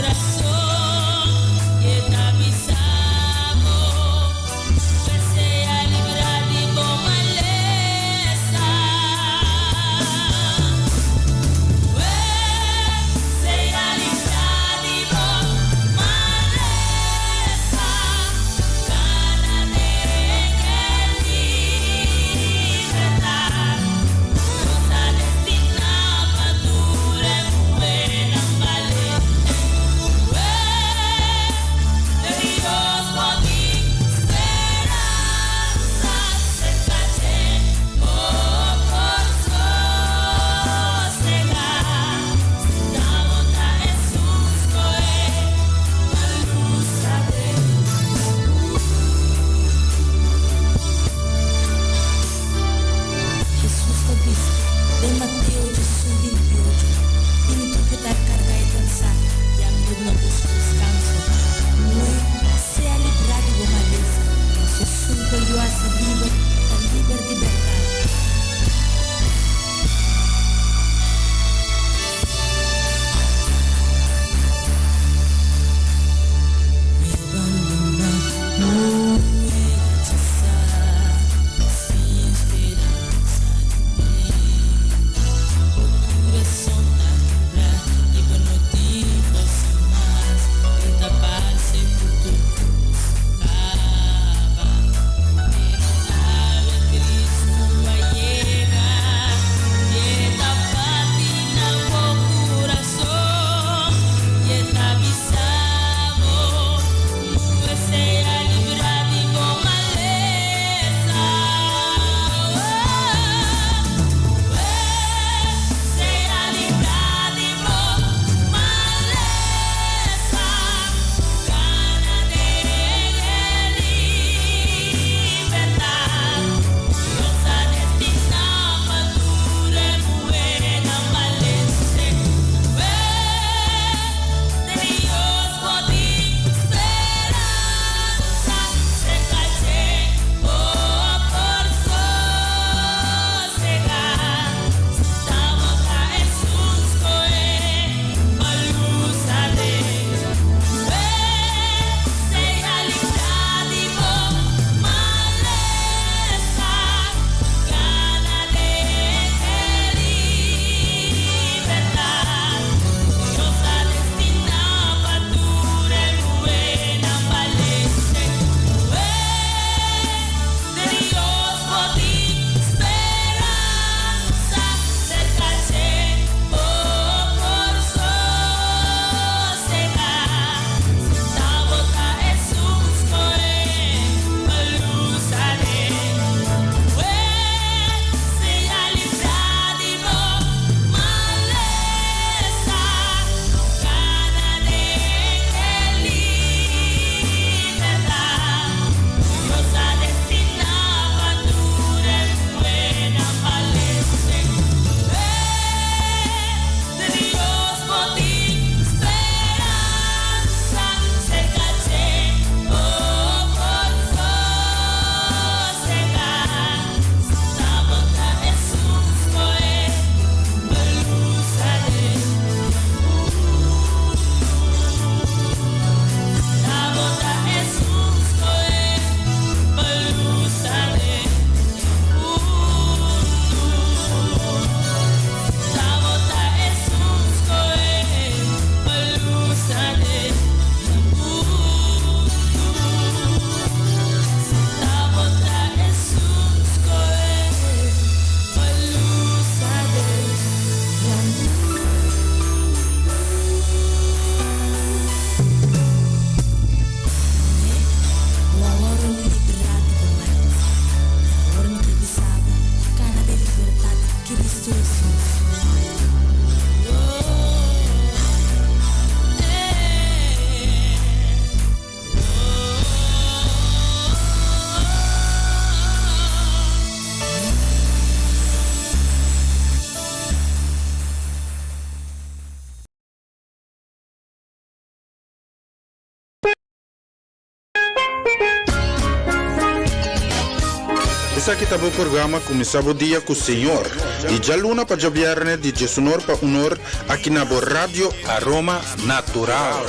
Esaki ta bo programa Kuminsá Bo Dia ku Señor, di djaluna pa djabièrnè di djesunor pa unor aki na bo Radio Aroma Natural.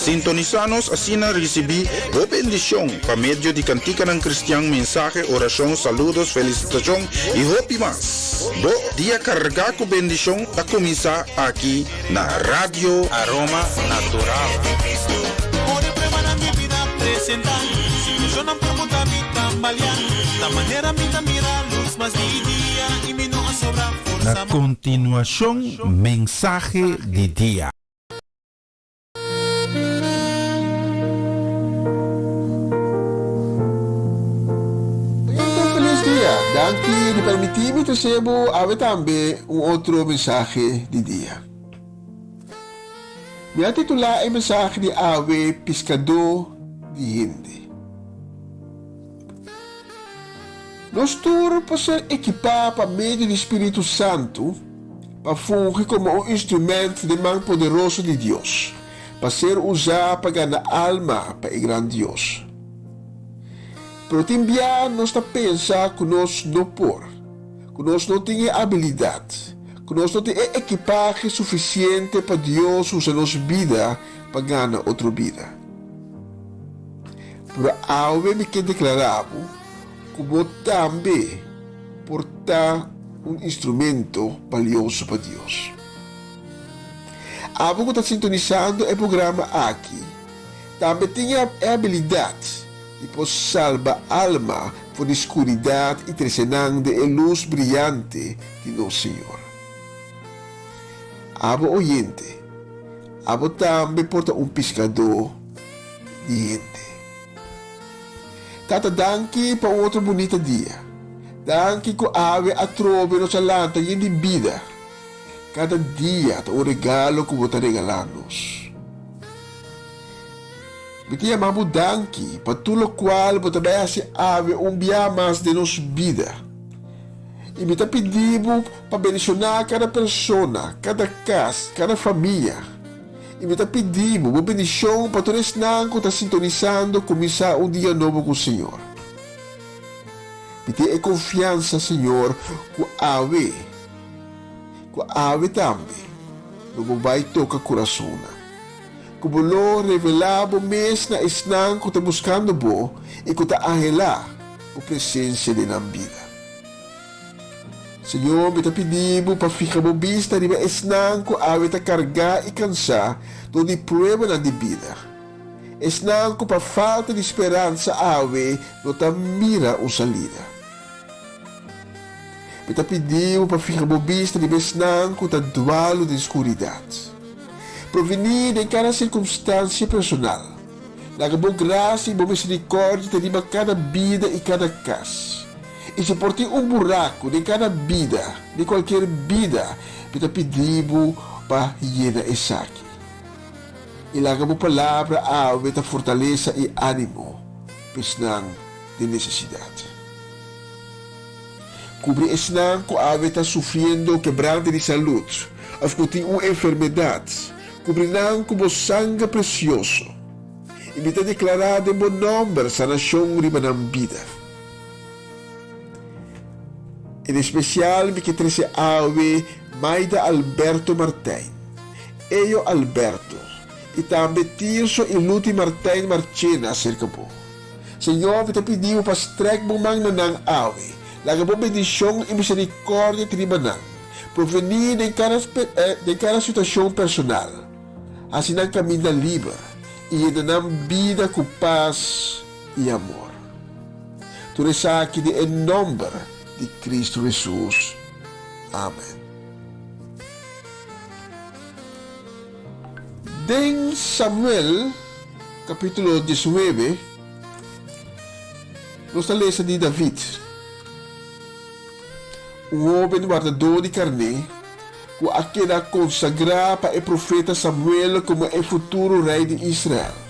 Sintonisá nos asina risibí bo bendishon pa medio di kantikanan kristian, mensahe, orashon, saludos, felisitashon i hopi mas. Bo dia kargá ku bendishon ta kuminsá aki na Radio Aroma Natural. Na kontinuashon mensahe di dia. Oyente felis dia! Danki di permití mi trese bo awe tambe un otro mensahe di dia. Mi a titulá e mensahe di awe Piskadó di Hende. Nos tur por ser ekipá pa medio di spiritu santu pa fungi komo un instrumènt den man poderoso di Dios, pa ser usá pa gana alma pa e gran Dios. Pero tin bia nos ta pensa ku nos no por, ku nos no tin e abilidat, ku nos no tin e ekipahe sufisiente pa Dios usa nos bida pa gana otro bida. Pero awe mi ke deklará bo ku bo tambe por ta un instrumento balioso pa Dios. Abo ku ta sintonisando e programa aki tambe tin e abilidat di por salba alma for di skuridat i trese nan den e lus briante di nos Señor. Abo oyente, abo tambe por ta un piskadó di hende. Tata danki pa un otro bunita dia. Danki ku awe atrobe nos a lanta yen di bida. Kada dia ta un regalo ku bo ta regalá nos. Mi ta yama bo danki pa tur lokual bo ta bai hasi awe un bia mas den nos bida. I mi ta pidi bo pa bendishoná kada persona, kada kas, kada famia. I mi ta pidi bo bo bendishon pa tur esnan ku ta sintonisando kuminsá un dia nobo ku Señor. Mi tin e konfiansa, Señor, ku awe, ku awe tambe lo bo bai toka kurasonnan, ku bo lo revelá bo mes na esnan ku ta buskando bo i ku ta anhelá bo presensia den nan bida. Señor, mi ta pidi bo pa fiha bo bista riba esnan ku awe ta kargá i kansá dor di pruebanan di bida, esnan ku pa falta di speransa awe no ta mira un salida. Mi ta pidi bo pa fiha bo bista riba esnan ku ta dualu den skuridat. Provení den kada sirkumstansia personal. Laga bo grasia i bo miserikòrdia ta riba kada bida i kada kas. I si por tin un buraku den kada bida, den kualkier bida, mi ta pidi bo pa yena esaki. I laga bo palabra awe ta fortalesa i ánimo pa esnan den nesesidat. Kubri esnan ku awe ta sufriendo kebrante di salud òf ku tin un enfermedat, kubri nan ku bo sanger presioso. I mi ta deklará den bo nòmber sanashon riba nan bida. En espesial mi ke trese awe Maida Alberto Martijn, Eyo Alberto i tambe Tirso i Luti Martijn Marchena aserka bo. Señor, mi ta pidi bo pa strek bo man na nan awe. Laga bo bendishon i miserikòrdia triba nan. Provení den kada den kada situashon personal. Hasi nan kaminda liber i yena nan bida ku pas i amor. Tur esaki den e nomber di Cristo Hesus. Amen. Den Samuel capítulo 19 nos ta lesa di David, un hoben wardadó di carné cu a keda consagrá pa e profeta Samuel como e futuro rey di Israel.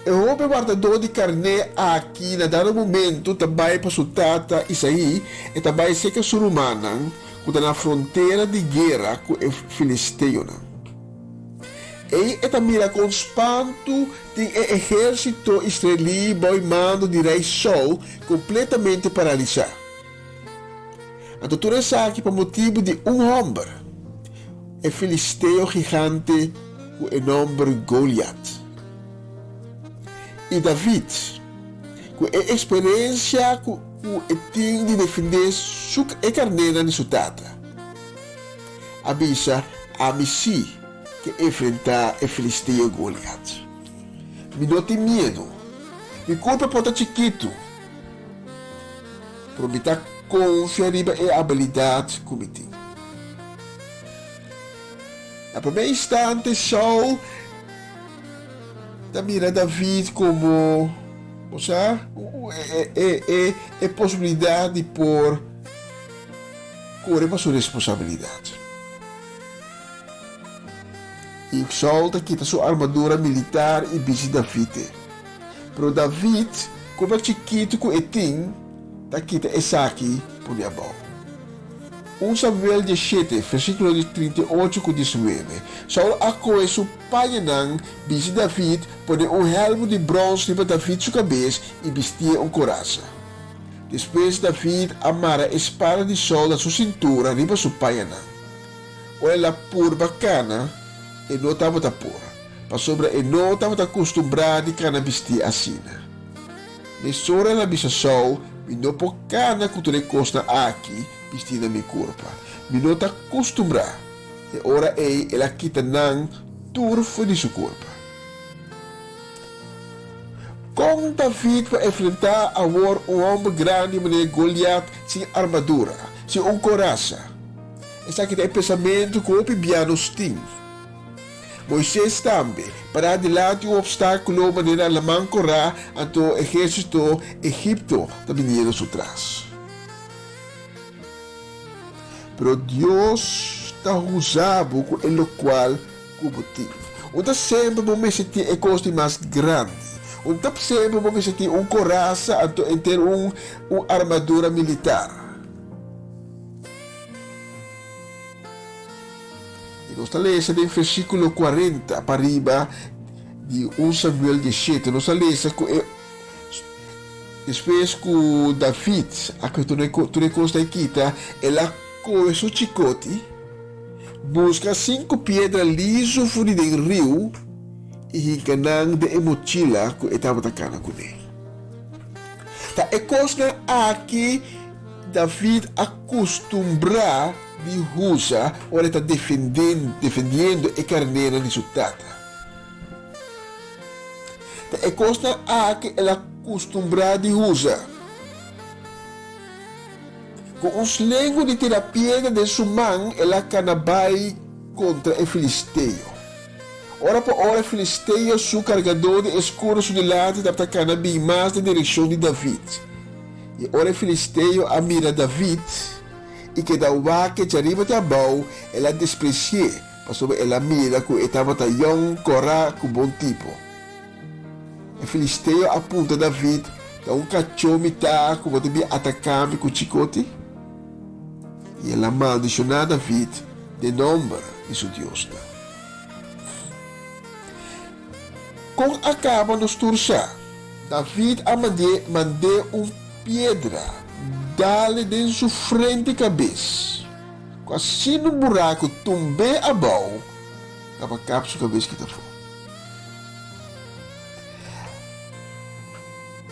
E hoben wardadó di karné aki na dado momentu ta bai pa su tata Isaí, e ta bai serka su rumannan ku ta na frontera di guera ku e filisteonan. Ei e ta mira kon spantu tin e ehérsito israelí bou e mando di Rei Saul kompletamente paralisá. Anto tur esaki pa motibu di un hòmber, e filisteo gigante ku e nòmber Goliat. I David, ku e eksperensia ku e tin di defendé su e karnénan di su tata, a bisa, Ami sí ke enfrentá e filisteo Goliat. Mi no tin miedu. Mi kurpa por ta chikitu, pero mi ta konfia riba e abilidat ku mi tin. Na promé instante Saul ta mira David komo, bo sa, e posibilidat di por kore pa su responsabilidat. I Saul ta kita su armadura militar i bisti David e. Pero David, ku pa chikitu ku e tin, ta kita esaki pone abou. Un Samuel diesshete, versíkulo di 38 ku 19, Saul a kohe su pañanan, bisti David, pone un hèlmu di bròns riba David su kabes i bistié un korasa. Despues David a mara e spada di Saul na su sintura riba su pañanan. Ora el a purba kana, e no tabata por, pasobra e no tabata kustumbrá di kana bistí asina. Mesora el a bisa Saul, Mi no por kana ku tur e kosnan aki bistí na mi kurpa. Mi no ta kustumbrá. E ora ei el a kita nan tur for di su kurpa. Kon David por enfrentá awor un hòmber grandi manera Goliat sin armadura, sin un korasa? Esaki ta e pensamentu ku hopi bia nos tin. Moises tambe, pará dilanti un opstákulo manera Laman Korá, anto ehérsito Egipto ta biniendo su tras. Pero Dios ta huza bo ku e lokual ku bo tin. Un ta semper bo mester tin e kos di mas grandi. Un ta semper bo mester tin un korasa anto enter un un armadura militar. I nos ta lesa den versíkulo 40 pa riba di 1 Samuel 17, nos ta lesa ku e despues ku David a kohe tur e tur e kosnan e kita, el a kohe su chikoti, buska sinku piedra lizu for di den riu i hinka nan den e mochila ku e tabata kana kuné. Ta e kosnan aki David a kustumbrá di usa ora e ta defendiendo e karnénan di su tata. Ta e kosnan aki el a kustumbrá di usa. Ku un slengu di tira piedra den su man el a kana bai kontra e filisteo. Ora pa ora e filisteo su kargadó di eskudo su dilanti tabata kana bin mas den direkshon di David. I ora e filisteo a mira David i keda wak e djariba te abou, el a despresi'é, pasobra el a mira ku e tabata yòn, kòrá ku bon tipo. E filisteo a puntra David, Ta un kachó mi ta ku bo ta bin ataká mi ku chikoti? I el a maldishoná David den nòmber di su diosnan. Kon a kaba nos tur sa? David a mand'é mand'é un piedra dale den su frente kabes, ku asina un buraku tumb'é abou, kaba kap su kabes kita afó.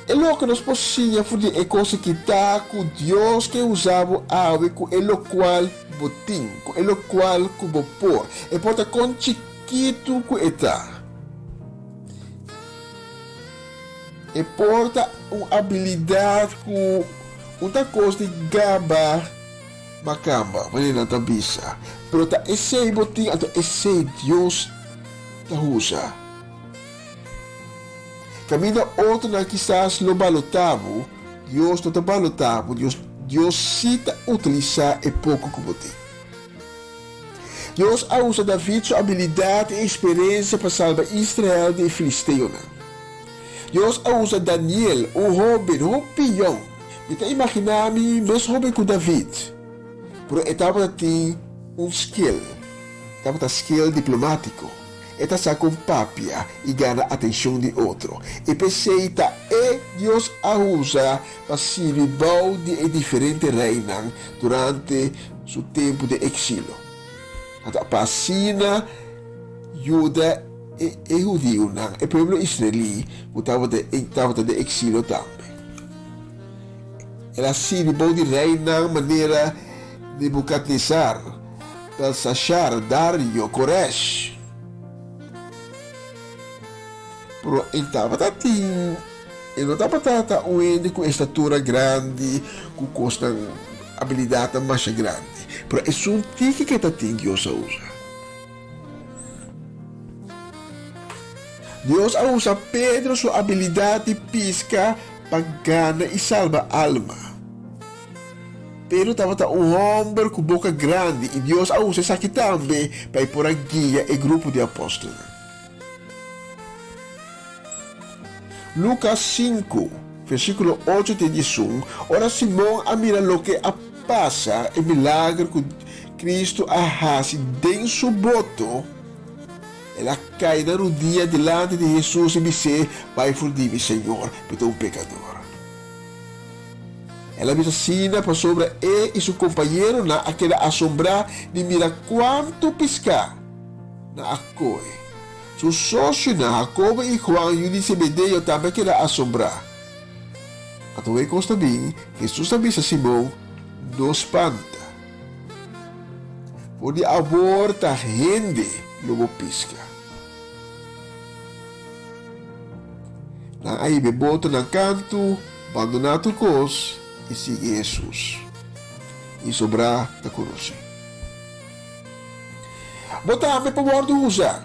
E loke nos por siña for di e kos aki ta ku Dios ke usa bo awe ku e lokual bo tin, ku e lokual ku bo por. E por ta kon chikitu ku e ta. E por ta un abilidat ku un ta kos di gaba makamba, manera nan ta bisa. Pero ta esei bo tin, anto esei Dios ta usa. Kaminda otronan kisas lo balotá bo, Dios no ta balotá bo, Dios, Dios sí ta utilisá e poko ku bo tin. Dios a usa David su abilidat i eksperensia pa salba Israel di e filisteonan. Dios a usa Daniel, un hóben hopi yòn, mi ta imaginá mi mes hóben ku David, pero e tabata tin un skill, e tabata skill diplomátiko. E ta sa kon papia i gana atenshon di otro. I p'esei ta e Dios a usa pa sirbi bou di e diferente reinan durante su tempu den eksilio. Anto pa asina yuda e e hudiunan, e pueblo israelí ku tabata tabata den eksilio tambe. El a sirbi bou di reinan manera Nebukadnesar, Belsashar, Dario, Koresh. Pero e tabata tin, e no tabata ta un hende ku estatura grandi, ku kosnan, abilidatnan masha grandi. Pero esun tiki ku e ta tin Dios a usa. Dios a usa Pedro su abilidat di piska pa gana i salba alma. Pedro tabata un hòmber ku boka grandi i Dios a usa esaki tambe pa e por a guia e grupo di apòstelnan. Lukas 5, versíkulo 8 te 11, Ora Simon a mira loke a pasa, e milager ku Kristu a hasi den su boto, el a kai na rudia dilanti di Hesus i bis'é, Bai for di mi, Señor, mi ta un pekador. El a bisa asina pasobra e i su kompañeronan a keda asombrá di mira kuantu piská nan a kohe. Su sosionan, Hakobo i Huan, yu di Zebedeo, tambe a keda asombrá. Anto e kos ta bin, Hesus a bisa Simon, No spanta. For di awor ta hende lo bo piska. Nan a hiba e boto nan kantu, bandoná tur kos i sigui Hesus. I sobrá ta konosí. Bo tambe por wòrdu usa.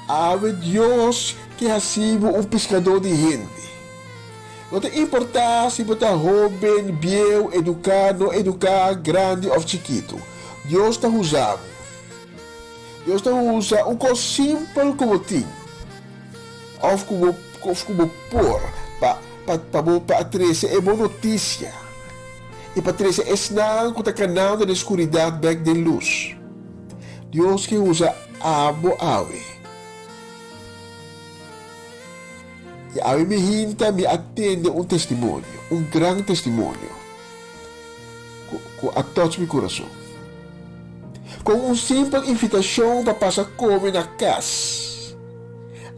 Awe Dios ke hasi bo un piskadó di hende. No ta importá si bo ta hóben, bieu, eduká, no eduká, grandi òf chikitu, Dios ta usa bo. Dios ta usa un kos simpel ku bo tin òf ku bo òf ku bo por pa pa pa bo pa trese e bon notisia i pa trese esnan ku ta kanando den skuridat bèk den lus. Dios ke usa abo awe. I awe mi hinta mi a tende un testimonio, un gran testimonio ku ku a touch mi kurason. Kon un simpel invitashon pa pasa kome na kas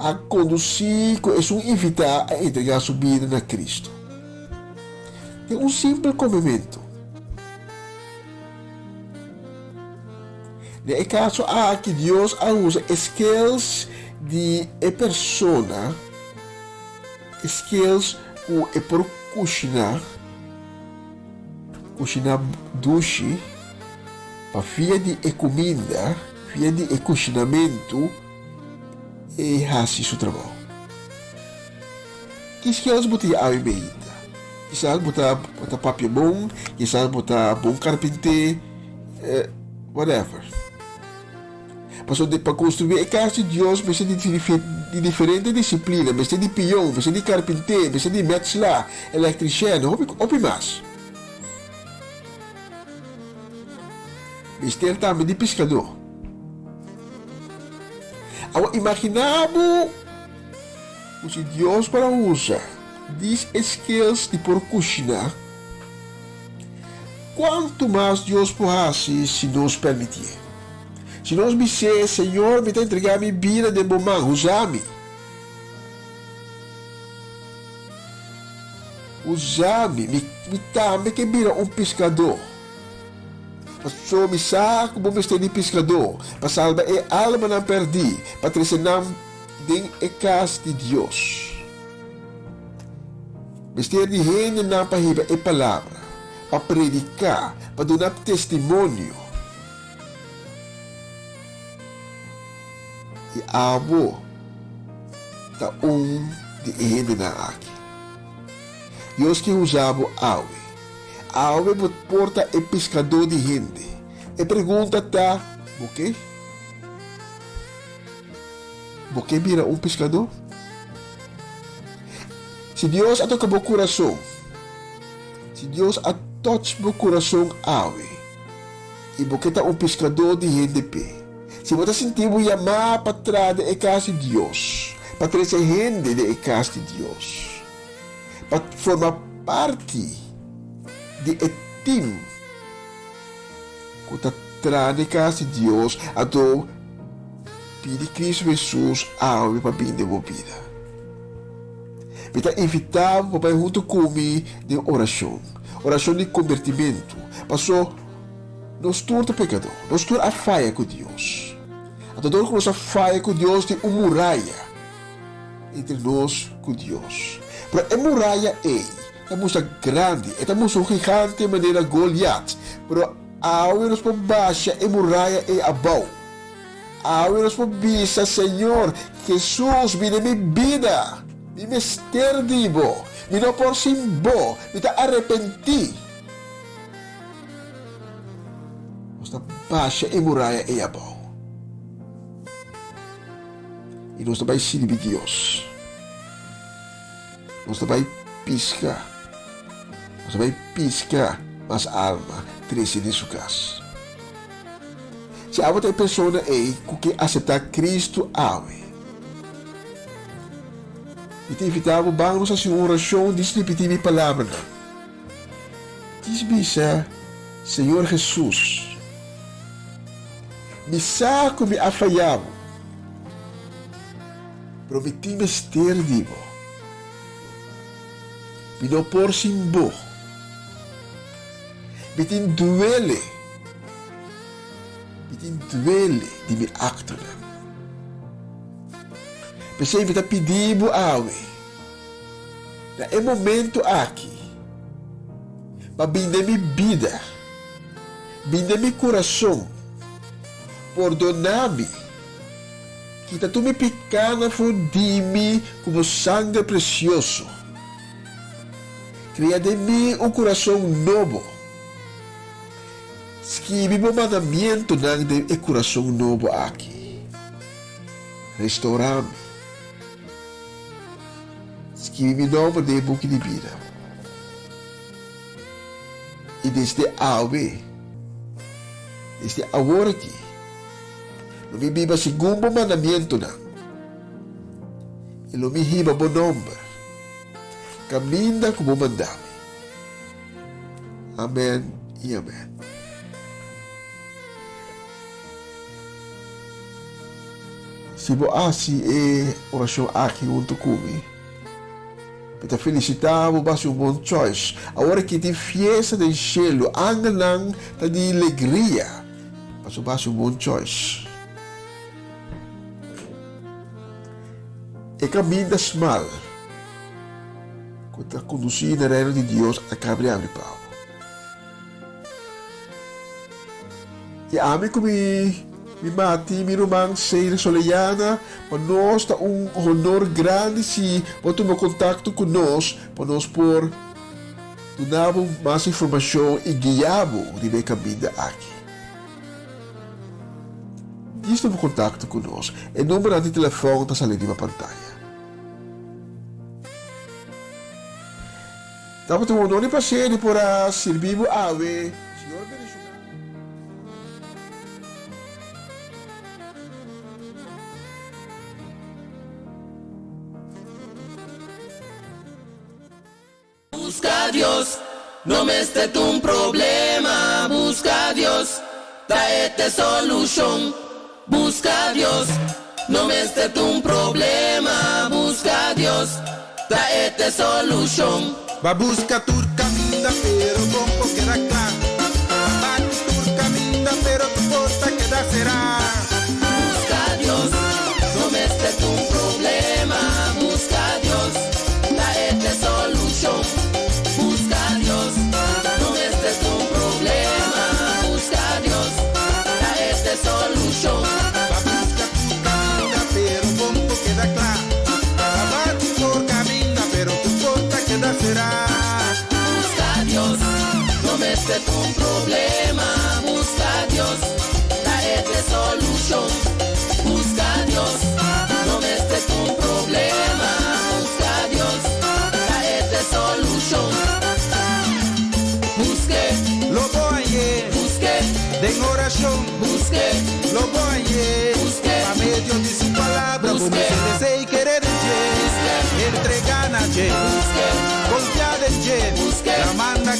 a kondusí ku esun invitá a entregá su bida na Kristu. Den un simpel komementu. Den e kaso aki Dios a usa e skills di e persona, e skills ku e por kushiná, Kushiná dushi pa via di e kuminda, via di e kushinamentu e hasi su trabou. Ki skills bo tin awe meinta? Kisas bo ta bo ta papia bon, kisas bo ta bon karpinté, whatever. Pasobra pa konstruí e kas di Dios mester di di diferente disiplina, mester di pion, mester di karpinté, mester di mètslá, elèktrishèn, hopi hopi mas. Mester tambe di piskadó. Awor imaginá bo ku si Dios por a usa dis e skills di por kushiná, kuantu mas Dios por hasi si nos permitié? Si nos bis'é, Señor, mi ta entregá mi bida den bo man, usa mi. Usa mi, mi, mi tambe ke bira un piskadó. Pasobra mi sa ku bo mester di piskadó pa salba e almanan pèrdí, pa trese nan den e kas di Dios. Mester di hendenan pa hiba e palabra, pa prediká, pa duna testimonio. I abo ta un di e hendenan aki. Dios ke usa bo awe. Awe bo por ta e piskadó di hende. E pregunta ta, bo ke? Bo ke bira un piskadó? Si Dios a toka bo kurason, si Dios a touch bo kurason awe, I bo ke ta un piskadó di hende p'e. Si bo ta sinti bo yamá pa traha den e kas di Dios, pa trese hende den e kas di Dios, pa forma parti di e tim ku ta traha den e kas di Dios, anto pidi Kristu Hesus awe pa bini den bo bida. Mi ta invitá bo pa bai huntu ku mi den orashon, orashon di kombertimentu, paso nos tur ta pekadó, nos tur a faya ku Dios. Anto dor ku nos a faya ku Dios tin un muraya entre nos ku Dios. Pero e muraya ei ta mustra grandi, e ta mustra un gigante manera Goliat, pero awe nos por basha e muraya ei abou. Awe nos por bisa, Señor, Jesus, bini mi bida. Mi mester di Bo. Mi no por sin Bo. Mi ta arepentí. Nos ta basha e muraya ei abou. I nos ta bai sirbi Dios. Nos ta bai pisca. Nos ta bai pisca mas alma trece den su cas. Si abo ta e persona ei ku ke aseptá Kristu awe, mi ta invitá bo ban nos hasi un orashon dis ripití mi palabranan. Dis bisa, Señor Hesus, mi sa ku mi a fayá bo, pero mi tin mester di bo. Mi no por sin bo. Mi tin duele. Mi tin duele di mi aktonan. P'esei mi ta pidi bo awe, na e momento aki, pa bin den mi bida, bin den mi kurason, pordoná mi, kita tur mi pikánan for di mi ku bo sanger presioso. Kria den mi un kurason nobo. Skibi bo mandamientonan den e kurason nobo aki. Restourá mi. Skibi mi nomber den e buki di bida. I desde awe, desde awor aki, lo mi biba segun bo mandamientonan, i lo mi hiba bo nomber kaminda ku bo manda mi. Amen i amen. Si bo hasi e orashon aki huntu ku mi, mi ta felisitá bo, bo hasi un bon choice. Awor aki tin fiesta den shelu, angelnan ta di legria pasobra bo hasi un bon choice. E kaminda smal. Ku ta kondusí na Reino di Dios a kaba di abri pa bo. I ami ku mi mi mati mi ruman Seila Soleyana, pa nos ta un honor grandi si bo tuma kontakto ku nos pa nos por duna bo mas informashon i guia bo riba e kaminda aki. Djis tuma kontakto ku nos. E numbernan di telefòn ta sali riba pantaya. Tabata un honor i placer di por a sirbi bo awe. Señor bendiciona. Busca Dios, no mester ta un problema Busca Dios, ta e t'e solucion Busca Dios, no mester ta un problema Busca Dios, ta e t'e solucion. Ba busca tur caminda pero bon por keda cla Ba bati tur caminda pero tur porta keda cera. Busca Dios, no mester ta un problema Busca Dios, ta e t'e solucion Busca Dios, no mester ta un problema Busca Dios, ta e t'e solucion. Ba busca tur caminda pero bon por keda cla Ba bati tur caminda pero tur porta keda cera. Busca Dios, no mester ta un problema Busca Dios, ta e t'e solucion Busca Dios, no mester ta un problema Busca Dios, ta e t'e solucion Busque, Lo bo hañ'é. Busque, Den oracion. Busque, Lo bo hañ'é.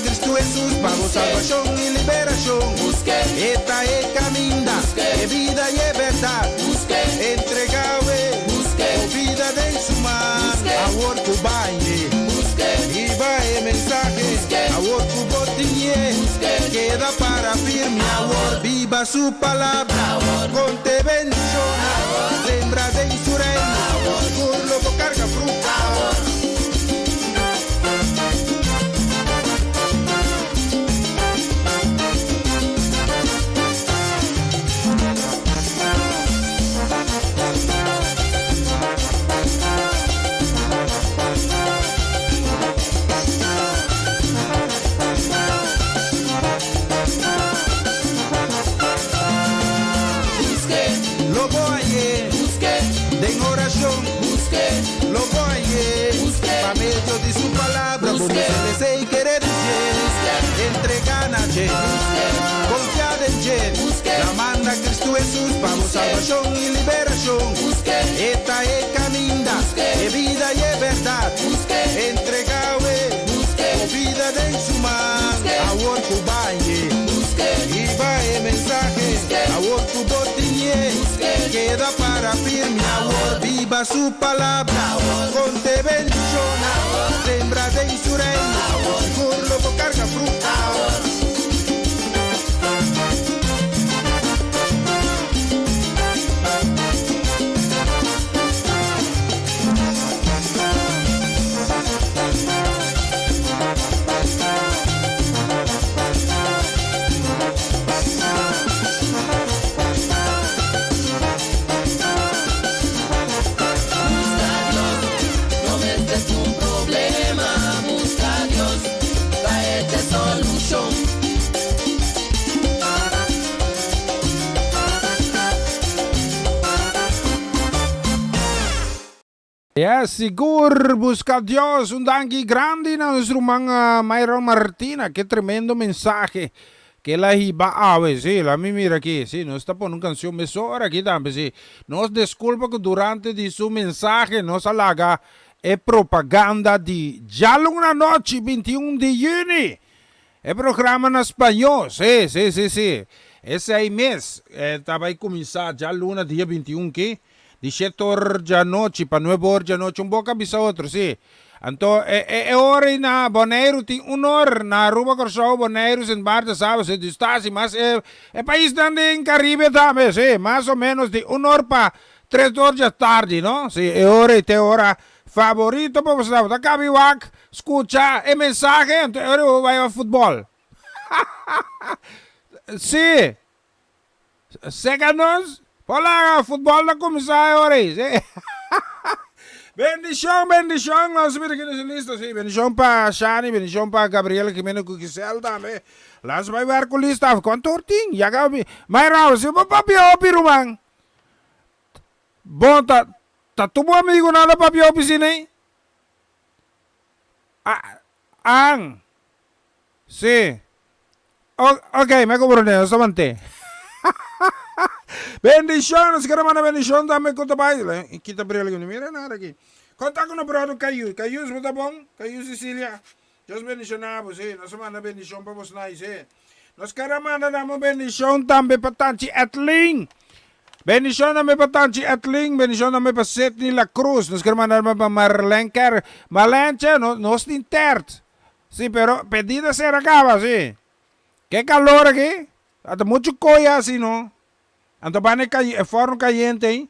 Cristo Hesus pa bo salbashon i liberashon. E ta e kaminda, e bida i e bèrdat. Entregá awe bo bida den su man. Awor ku bañ'e, hiba e mensahe. Awor ku bo tin'e, keda para firme. Awor biba su palabra, kon te bendishona. Sembra den su reino, sigur lo bo karga fruta. Lo bo hañ'é den orashon. Lo bo hañ'é pa medio di su palabra. Bo mester lesa i kere di dje. Entregá na dje. Konfia den dje. La manda Kristu Hesus pa bo salbashon i liberashon. E ta e kaminda, e bida i e bèrdat. Entregá awe bo bida den su man. Awor ku bañ'é, hiba e mensahe. Awor ku bo tin'é, keda para firme. Awor biba su palabra, kon te bendishona. Sembra den su reino, sigur lo bo karga fruta. Busca Dios, no mester un problema. Busca Dios, ta e solucion. Yes, sigur, busca Dios. Un danki grandi na nos ruman Myron Martina. Ke tremendo mensahe ke el a hiba awe. Sí, la mi mira aki. Sí, nos ta pone un cancion mesora aki tambe, sí. Nos desculpa cu durante di su mensahe nos a laga e propaganda di djaluna nochi 21 di juni. E programa na spañó, sí, sí, sí, sí. Esei mes ta bai kuminsá djaluna dia 21 ki, di shete or djanochi pa nuebe or djanochi, un boka bisa otro, sí. Anto e e ora ei na Boneiru tin un or, na Aruba, Kòrsou, Boneiru, Sint Maarten, Saba, Sint Eustatius, mas e e paisnan den Karibe tambe, sí, mas o ménos di un or pa tres or djatardi, no? Sí, e ora ei ta e ora Favorito pa boso tabata kabi wak skucha e mensahe anto e ora bo bai wak futbol. Si. Seka nos por laga futbol ta kuminsá e ora ei. Si. Bendishon bendishon nos mira ki nos lista si bendishon pa Shani bendishon pa Gabriel Jimenez ku Giselle tambe. Las bai wèr ku lista af kuantu or tin ya kabi mai Raul si bo papia hopi ruman. Bon ta Ta tur bo amigunan lo papia hopi si nei? A, an. Si. O, ok, mi a comprende, nos ta mant'é. Bendishon, nos kere manda bendishon tambe ku ta bai. I kita bril aki, no mira nada aki. Konta ku no bròder Cayu. Cayus, bo ta bon? Cayu Cecilia. Dios bendishoná bo, si. Nos a manda bendishon pa bosnan, si. Nos kere a manda nan un bendishon tambe pa Tanchi Edlin. Bendishon tambe pa Tanchi Edlin, bendishon tambe pa Sidney La Cruz. Nos kere manda tambe pa Marlene Kerr. Marlenche, no, nos tin tert. Si, pero pedida sera kaba, si. Ke kalor aki? Ta muchu koya asi, no. Anto banda e forno kayente ei.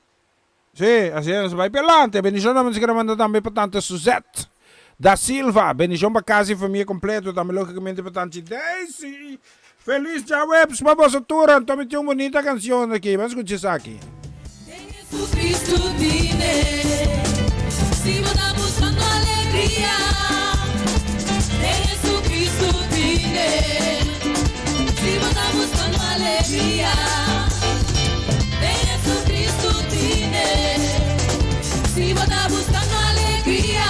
Sí, así es, bai p'elante. Bendishon tambe nos kere manda tambe pa tante Suzette da Silva. Bendishon pa kas i famia kompleto, tambe logikamente pa tanchi Daisy. Felis djaweps pa boso tur. Anto mi tin un bunita kanshon aki, ban skucha esaki. Den Jesucristo tine, si bo ta buscando alegria, den Jesucristo tine, si bo ta buscando alegria. Den Jesucristo tine, si bo ta buscando alegria.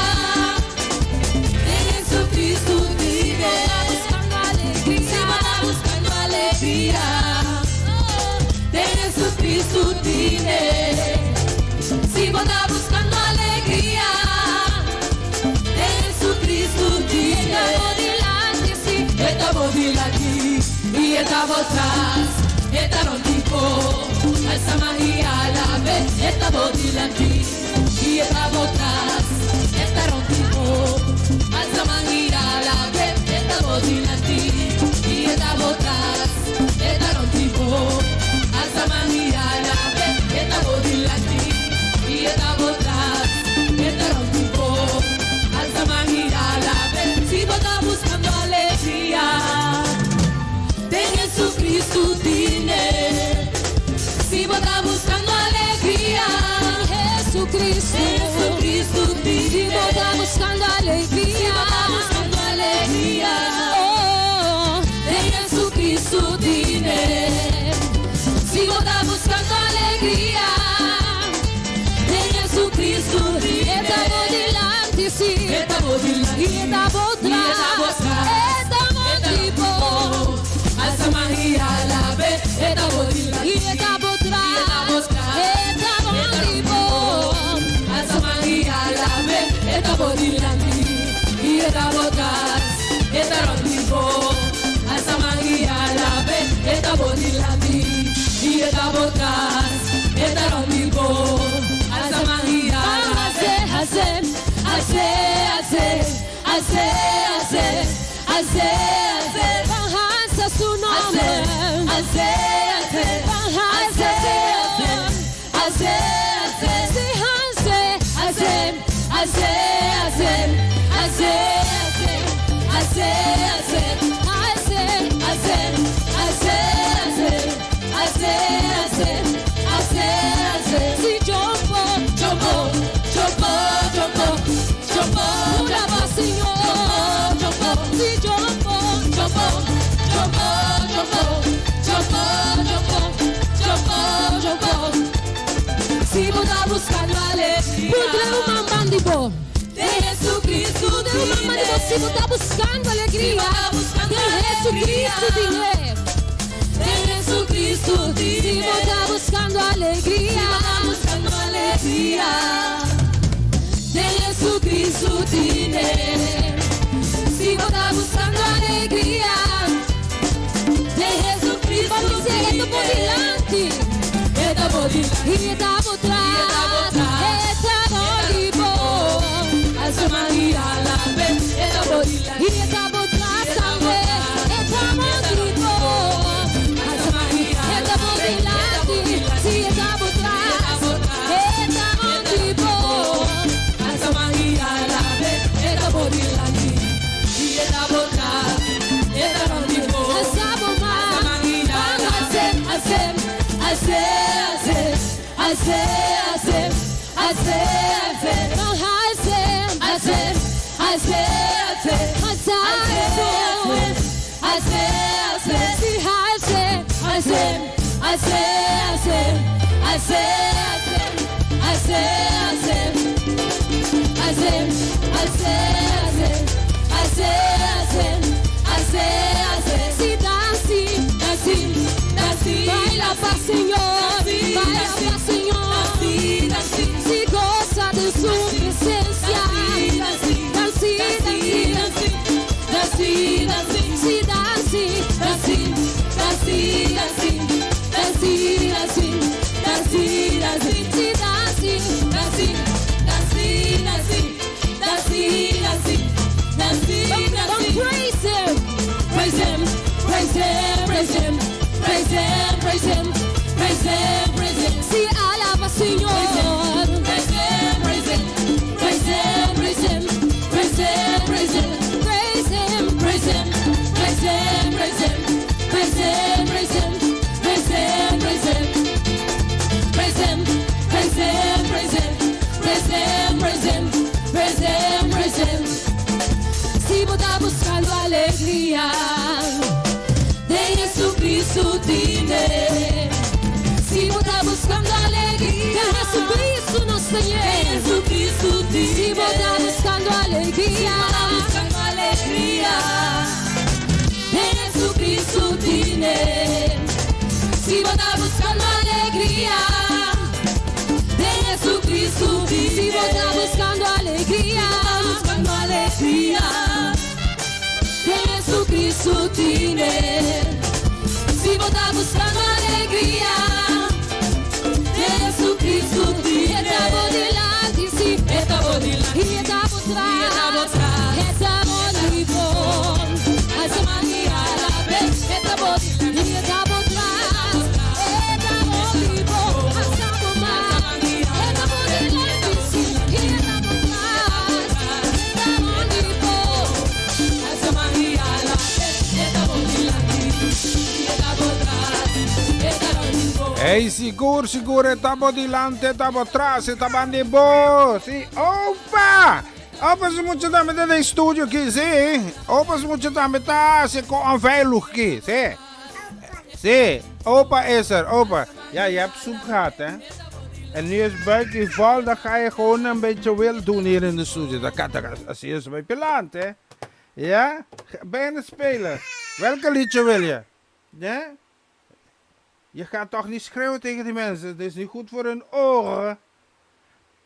Den Jesucristo tine, si bo ta buscando alegria. Den Jesucristo tine, si bo ta buscando alegria. Den Jesucristo tine. I e ta bo tras, e ta rond di bo. Alsa man i alab'é, e ta bo dilanti. I e ta bo tras, e ta rond di bo. Alsa man i alab'é, e ta bo dilanti. I e ta bo tras, e ta rond di bo. Alsa man i alab'é, e ta bo dilanti. I e ta bo tras, e ta rond di bo. Alsa man i alab'é. Si bo ta buskando alegria, den Jesucristo tin e. Si bo ta buskando alegria, Jesucristo, Jesucristo tin e. Si bo ta buskando alegria, Si bo ta buskando alegria, oh, den Jesucristo tin e. Si bo ta buskando alegria, den Jesucristo tin e. E ta bo dilanti, si. E ta bo dilanti, I e ta bo I e ta bo tras, tras, e ta E ta di bo. Alsa man i alab'é, e ta bo dilanti, I e ta bo I e ta bo tras, tras, e ta bo E ta di bo. Alsa man i alab'é, e ta bo dilanti, i e ta bo tras, e ta rond di bo. Alsa man i alab'é, e ta bo dilanti, i e ta bo tras, e ta rond di bo. Alsa man i alab'é. Hace, hace, hace, hace, hace, hace, hace. Alza su nombre. Hace, hace, Hace, hace, hace, sí, hace, hace, hace, hace, hace, hace, hace, hace, hace, hace, hace, hace, hace, hace. Sí, jump up, Jump up, jump up, jump up, jump up, Alaba, Señor. jump up, Sí, jump up, jump up, jump up, jump up, jump up, jump up, jump up, jump up. Si bo ta buskando alegria, Puntra ruman banda di bo. den Jesucristo Puntra ruman banda di bo. Si bo ta buskando alegria, Si bo ta buskando den Jesucristo alegria. tin e. Den Jesucristo Si tin e. bo ta buskando alegria, Si bo ta buskando alegria, den Jesucristo tin e. Si bo ta buskando alegria, den Jesucristo Ban bisa e ta bo tin e. dilanti. E ta bo dilanti, I e ta bo I e ta bo tras, tras, e ta bo di bo. Alsa man i alab'é, e ta bo dilanti, I e ta bo tras tambe, e ta bo di bo. Alsa man i E ta bo alab'é, dilanti, si e ta bo tras, e ta bo di bo. Alsa man i alab'é, e ta bo dilanti, i e ta bo tras, e ta rond di bo. Alsa bo man, Hace, hace, hace, hace, hace, hace, hace, hace, hace, hace, hace, hace, hace, hace, si hace, hace, hace, hace, hace, hace, hace, hace, hace, hace, hace, hace, hace, si dansi, dansi, dansi, baila pa Señor, baila pa Señor, dansi, dansi, si gosa di su presensia, dansi, dansi, dansi, dansi, dansi, si dansi, dansi, dansi, dansi, dansi, dansi, dansi, dansi, si dansi, dansi, dansi, dansi, dansi, dansi, dansi, Come dansi. praise him. Praise him, praise him, praise him, praise him, praise him, praise him, praise him. Si alaba Señor. Praise him, praise him, praise him, praise him, praise him, praise him. Praise him. Praise him, praise him, praise him, praise him, praise him, praise him, praise him. Praise him, praise him, praise him, praise him, praise him, praise him, praise him. Si bo ta buskando alegria, den Jesucristo tin e. Si bo ta buskando alegria, Jesucristo nos den Señor. Jesucristo tin e. Si bo ta buskando alegria, Si bo ta buskando alegria, den Jesucristo tin e. Si bo ta buskando alegria, den Jesucristo tin e. Si bo ta buskando alegria, buskando alegria, den Jesucristo tin e. ta buscando alegria, Jesucristo tin. E ta bo dilanti, si, e ta bo dilanti, i e ta bo tras, i e ta bo tras, e ta bo libo. Alsa man i alab'é, e ta bo dilanti, i e ta bo tras, e ta bo libo. Alsa bo man, e ta bo dilanti, si, i e ta bo tras, e ta bo libo. Alsa man i alab'é, e ta bo dilanti, i e ta bo tras, e ta bo libo. Ey sigur sigur e ta bo dilanti e ta bo tras e ta bandi bo si opa opa su mucha tambe ta den studio ki si opa su mucha tambe ta hasi ko onveilig ki si si opa is er opa ja je hebt soep gehad hè en nu is buikje vol dan ga je gewoon een beetje wild doen hier in de studio dat kan dat así is bij Pilant hè ja ben je aan het spelen welke liedje wil je ja Je gaat toch niet schreeuwen tegen die mensen? Het is niet goed voor hun oren.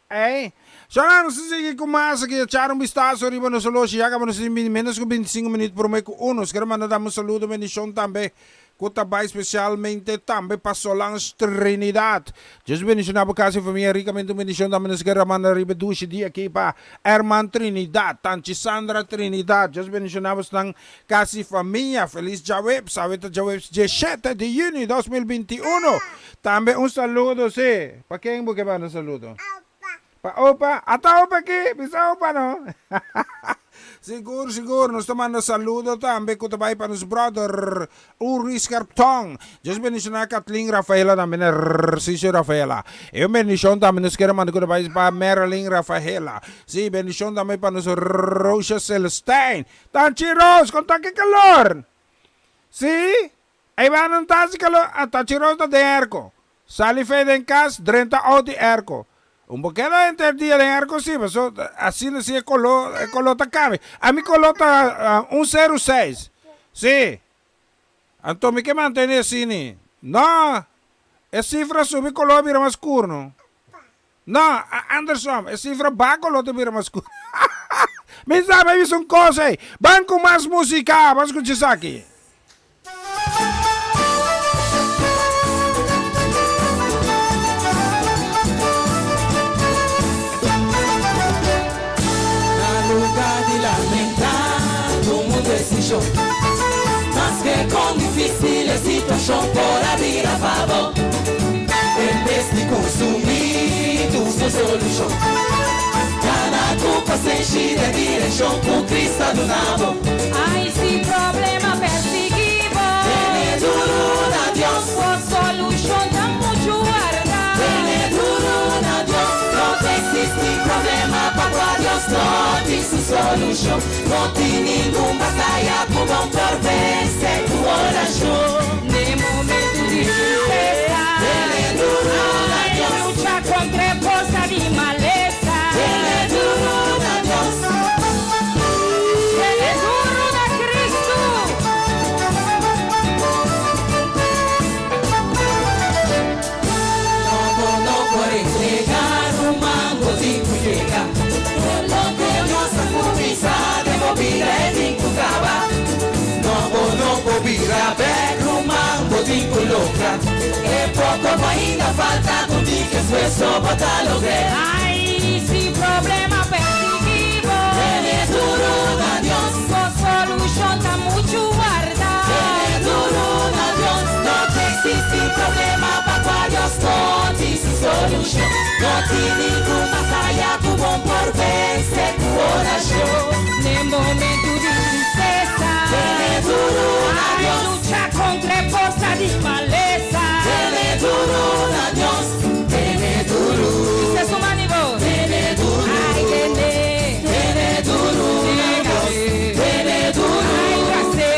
Ey. Zo nos ta sigui cu mas aki. Echar un bistazo riba nos oloshi. Ya caba nos tin menos cu binticinco minuut prome cu un. Nos quier manda dam un saludo bendicion tambe cu ta bay specialmente tambe pa Solange Trinidad. Dios bendiciona bo casa y famia ricamente. Un bendicion tambe nos quier manda riba e dushi dia aki pa Herman Trinidad, Tanchi Sandra Trinidad. Dios bendiciona bosnan Casi famia, feliz djaweps, awe ta djaweps dieshete di juni 2021. Tambe un saludo si, pa ken bo ke manda saludo? Pa opa, ata opa aki, bisa opa no. Sigur, sigur, nos ta manda saludo tambe ku ta bai pa nos brother Uri Scherptong. Dios bendiciona Kathleen Rafaela tambe Narciso Rafaela. E un bendicion tambe nos kier a manda ku ta bai pa Marilyn Rafaela. Si, bendicion tambe pa nos Roosje Celestijn. Tanchi Rose, kon ta ki kalor? Sí, eiban no ta hasi kalor. Ah, Tanchi Rose ta den airco. Sali fei den kas, drenta out di airco. Un bo keda henter dia den airco sí, paso asina si e kolo, e kolo ta kambia. Ami kolo ta un seru seis. Sí. Anto mi ke mantene asini. No, e sifra subi kolo a bira mas skur no. No, andersom, e sifra bako lo ta bira mas skur. Mi sa, mi a bisa un kos ei. Ban ku mas musika, ban skucha esaki. Na luga di lamentá tuma un desishon, maske kon difísil e situashon por a bira pa bo. En bes di konsumí tur su solushon, kana ku pasenshi den direkshon ku Kristu a duna bo. Ai si problema persiguí bo. Tene duru na Dios. Bo solushon ta muchu warda. Tene duru na Dios. No ta eksistí problema pa kua Dios no tin su solushon. No tin ningun bataya ku bo por vense ku orashon. N'e momentu di tristesa. Tene duru na Ai Dios. lucha kontra e forsa di malesa. Tene duru na Dios. Tene duru na Kristu. No bo no por entregá ruman bo tin ku yega. Tur loke Dios a kuminsá den bo bida e tin ku kaba. No bo no por bira bèk ruman bo tin ku logra. E poko ku ainda falta ku tin ki esfuerso bo ta logr'é. Ai si problema persiguí bo. Tene duru na Dios. Bo solushon ta muchu warda. Tene duru na Dios. No ta existi problema pa cua Dios no tin su solucion. No tin ningun bataya cu bon por vence cu oracion. N'e momento di tristesa. Tene duru na Ai Dios. lucha contra e forsa di malesa. Tene duru na Dios. Tene duru. Hisa su man di bo. Tene duru. Ai tene. Tene duru na Dios. Tene duru. Ai bras'é.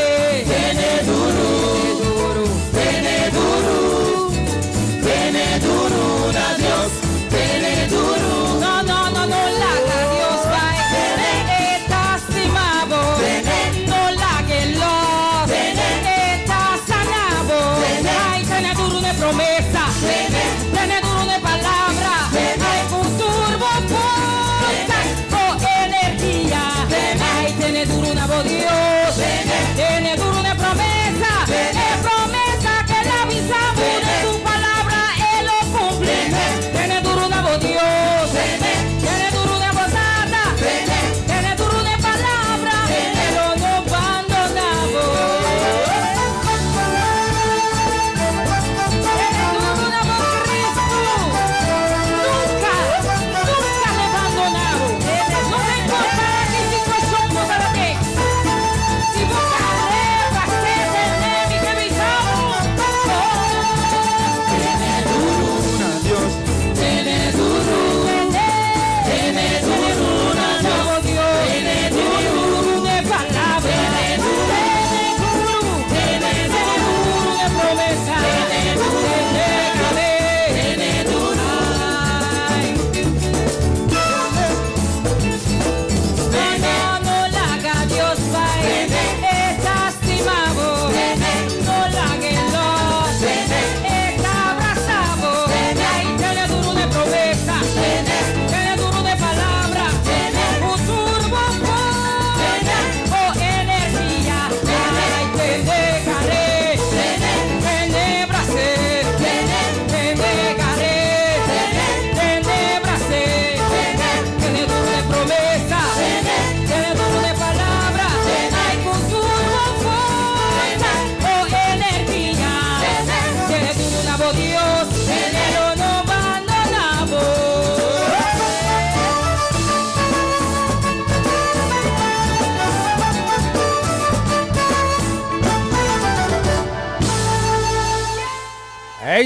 Tene duru. Tene duru. Tene duru. Tene duru na Dios. Tene duru. No, no, no, no laga.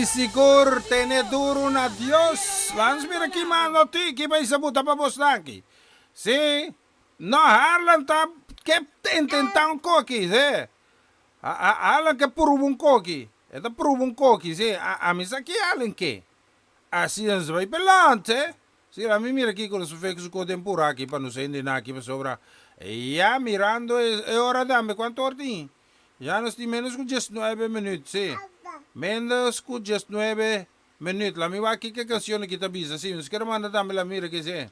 sigur tene duru na Dios. Lans mira ki mas no tin, ki bay sa buta pa bosnan aki. Si, no Harlan ta ke intenta un koki, si. Harlan ke pruba un koki, e ta pruba un koki, si. Ami sa ki Harlan ke. Asina nos bay pelante. Si, ami mira kiko nos fek su ko den pura aki pa nos hende na aki pasobra ya mirando e ora tambe kuantu or tin? Ya nos tin menos ku diesnuebe minüt, si, menos ku diesnuebe minüt. Lami wak kiko e kanshon aki ta bisa. Si, nos kere manda tambe lami mira aki, si.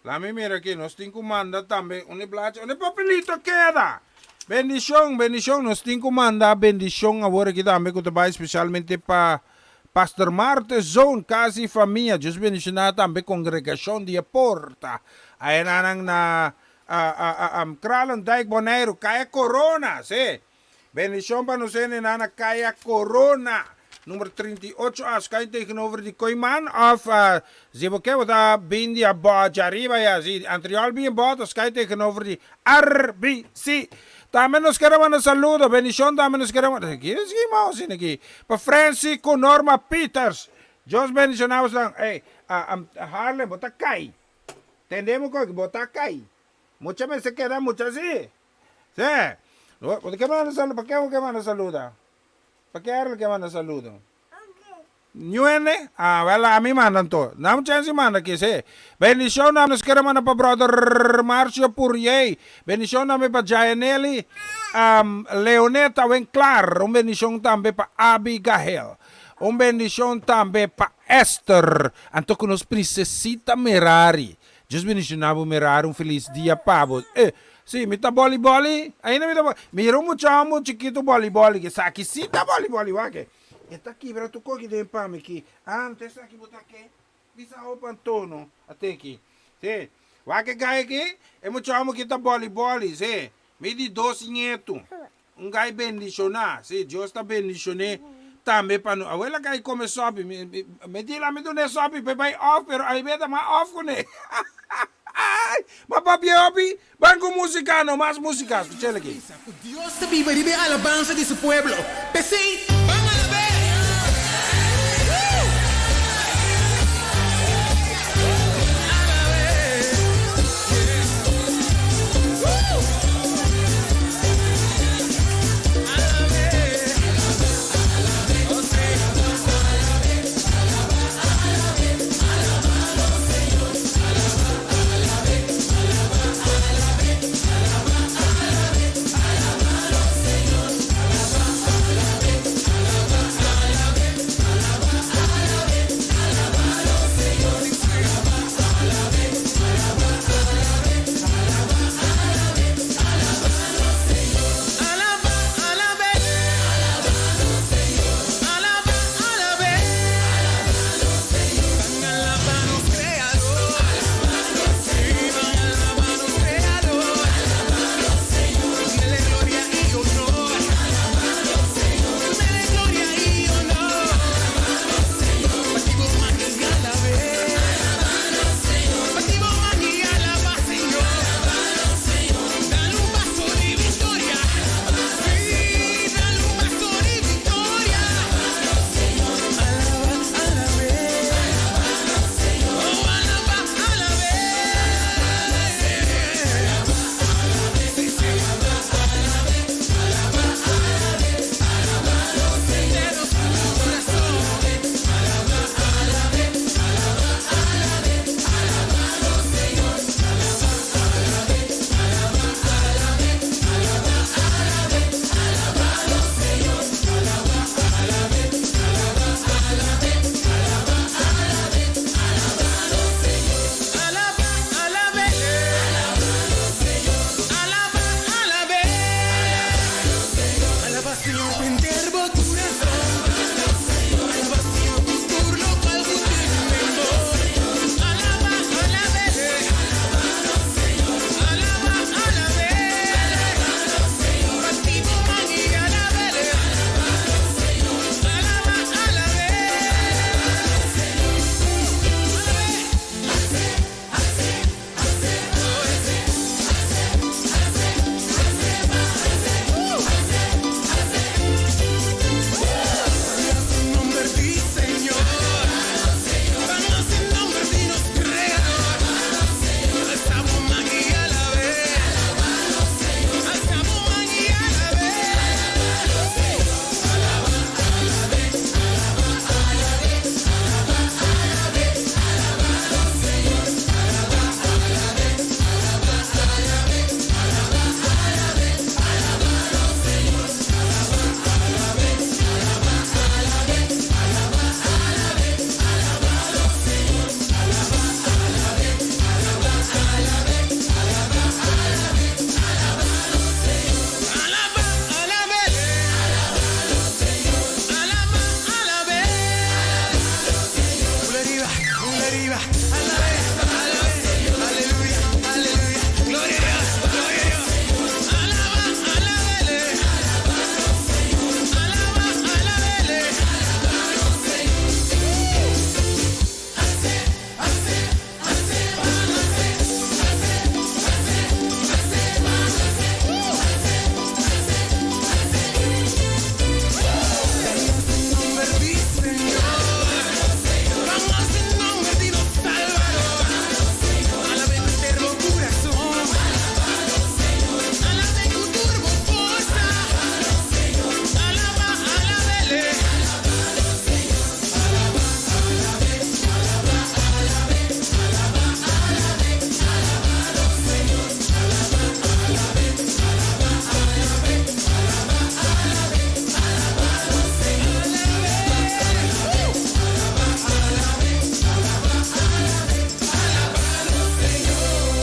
Lami mira aki, nos tin ku manda tambe un e blachi, un e papelito keda. Bendishon, bendishon, nos tin ku manda bendishon awor aki tambe ku ta bai spesialmente pa Pastor Marte Zoon, kas i famia. Dios bendishoná tambe kongregashon di e porta. Ayenanan na Kralendijk, Boneiru, Kaya Corona, sí. Bendishon pa nos hendenan na Kaya Corona, number 38 A, schuin tegenover di Kooiman, of si bo ke bo ta bin di abou djariba ya, si Antriol bin abou ta schuin tegenover di RBC. Tambe nos kere manda saludo, bendishon tambe nos kere manda, ki ki mau asina aki, pa Francy ku Norma Peters. Dios bendishoná bosnan. Ey, Harlem, bo ta kai. Tende mi koki, bo ta kai. Mucha mester keda mucha si. Si. Bo ta ke manda saludo? Pa ke bo ke manda saludo? Pa ke Erle ke manda saludo? Ñuene? Ah, wel ami manda anto. Dame un chance manda aki, si. Bendicion na nos kere manda pa brother Marcio Puriey. Bendicion tambe pa Jaeneli um, Leoneta Winklar. Un bendicion tambe pa Abigail. Un bendicion tambe pa Esther. Anto ku nos princesita Merari. Dios bendiciona bo Merari, un feliz dia pa bo. Eh, si, mi ta boli boli, ainda mi ta boli. Mira un muchacho chikito boli boli, esaki si ta boli boli, wak. E ta kibra tur koki den pa mi ki. Anto esaki bo ta ke? Bisa hopi Antono a te ki. Si. Wak e gai aki, e mucha homo ki ta boli boli, si. Mi di dos ñetu. Un gai bendishoná, si. Dios ta bendishon'é tambe pa no. Awel a gai kome sòpi. Mi, mi, mi di la mi dun'é sòpi pa e bai òf, pero aibé ta mas òf kuné. Ma papia hopi, ban ku músika no, mas músika. Skuch'el aki. Bisa ku Dios ta biba riba e alabansa di su pueblo. P'esei, ban alab'é!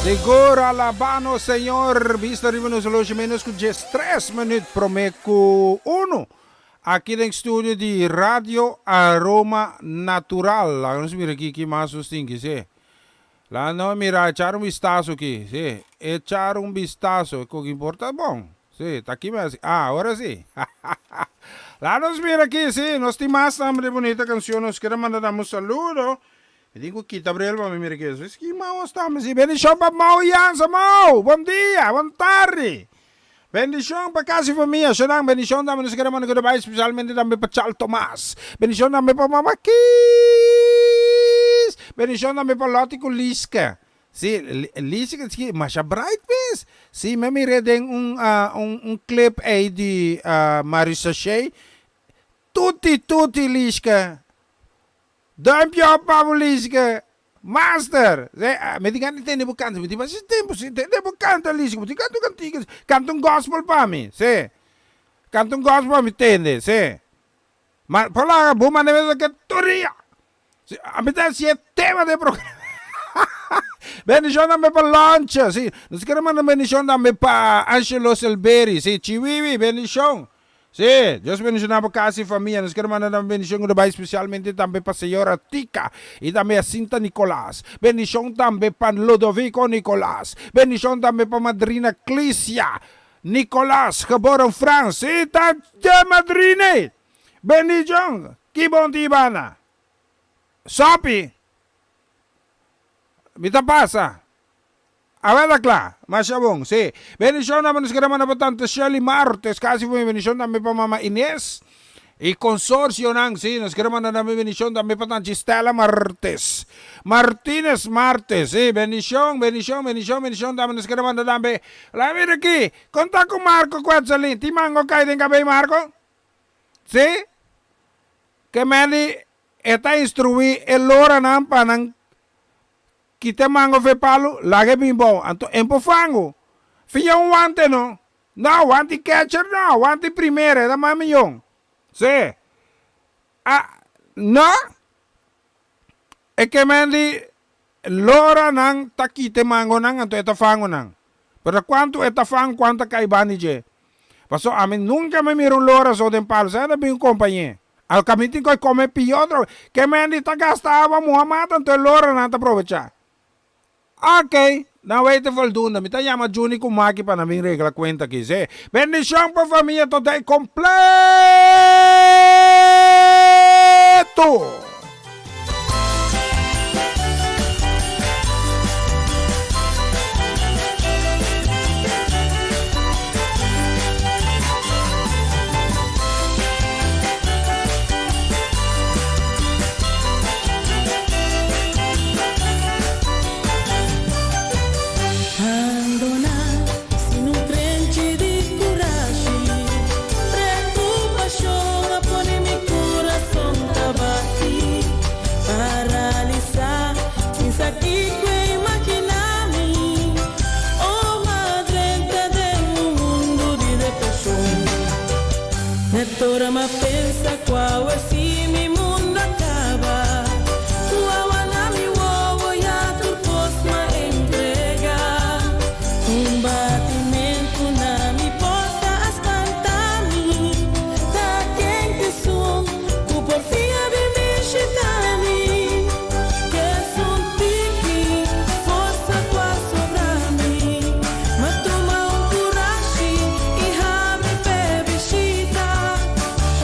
Sigur alabá nos Señor. Bista riba nos oloshi menos ku 13 minuut promé ku uno. Aki den studio di Radio Aroma Natural. Laga nos mira aki ki mas nos tin ki si. Laga nos mira echar un vistazo aki. Si, echar un vistazo. E koki por ta bon. Si, ta aki mes. Ah, ahora si. Laga nos mira aki, si. Nos tin mas tambe di bunita cancion. Nos kere manda nan un saludo. Mi tin cu kita bril pa mi mira ki es. Ki maos tambe si. Bendicion pa Mau Jansen. Mau, bon dia, bon tardi. Bendicion pa casi famia. Shonan, bendicion tambe nos kere manda goodbye specialmente tambe pa Chal Tomas. Bendicion tambe pa Mama Kies. Bendicion tambe pa Lottie cu Liske. Si, Liske si masha bright mes. Si, mi a mir'é den un un clip ey di Marisa Shea. Tuti tuti Liske. Duimpje op pa bo Liske. Master! Se, mi tin gana di tende bo kanta. Mi tin bastante tempu sin tende bo kanta, Liske. Bo tin kanta un kantika. Kanta un gospel pa mi. Se. Kanta un gospel pa mi tende. Se. Ma por laga bo manda mi esaki tur dia. Si, ami ta hasi e tema den programa. Bendishon tambe pa Lonche. Si. Nos kere manda bendishon tambe pa Angelo Silberi. Si, Chiwiwi, bendishon. Sí, Dios bendiciona bo casa y famia. Nos quiere manda nan bendicion cu ta bay especialmente tambe pa señora Tica y tambe Jacinta Nicolas. Bendicion tambe pa Ludovico Nicolas. Bendicion tambe pa madrina Clicia Nicolas, geboren Frans. Sí, ta dje madrina ey. Bendicion. Ki bon ti bana. Sopi. Mi ta pasa. Awel ta kla. Masha bon, sí. Bendishon tambe nos kere manda pa tante Shirley Martes, kasi for mi bendishon tambe pa mama Ines y consorcionan, sí. Nos kere manda tambe bendishon tambe pa tanchi Stella Martes. Martinez Martes, sí. Bendishon, bendishon, bendishon, bendishon tambe nos kere manda tambe. Laga mira aki, kon ta ku Marco Quetzalin? Tin mango kai den kabei Marco? Sí? Ke mende e ta instruí e loranan pa nan Kita e mango fe palu, laga e bin bou. Anto en por fangu. Fia un wante no. No, wante catcher no, wante primera, e ta mas miyon. Sí. A, no. E ke men di lora nan ta kita e mangonan, anto e ta fangu nan. Pero kuantu e ta fangu, kuantu ta kai banda di dje. Paso ami nunka mi mira un lora so den palu, sa e ta bin un kompañé. Al kamin tin koe kome pio otro ke mendi ta gasta awa muha mata anto e loranan ta probecha. Ok, nan weten voldoende. Mi ta yama Juni ku Maki pa nan bin regla kuenta aki. Sí. Bendishon pa famia today kompleto! Bandoná sin un krenchi di kurashi. Preokupashon a pone mi kurason ta bati. Paralisá sin sa kiko e imaginá mi. Oh madre ta den un mundu di depreshon. Net ora m'a pensa ku awe si mi mundu a kaba. Ku awa na mi wowo ya tur kos m'a entrega. Un batimentu na mi porta a spanta mi. Ta ken t'esun ku por fin a bin bishita mi? K'esun tiki forsa ku a sobra mi. M'a tuma un kurashi i habri p'e bishita.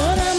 Ora.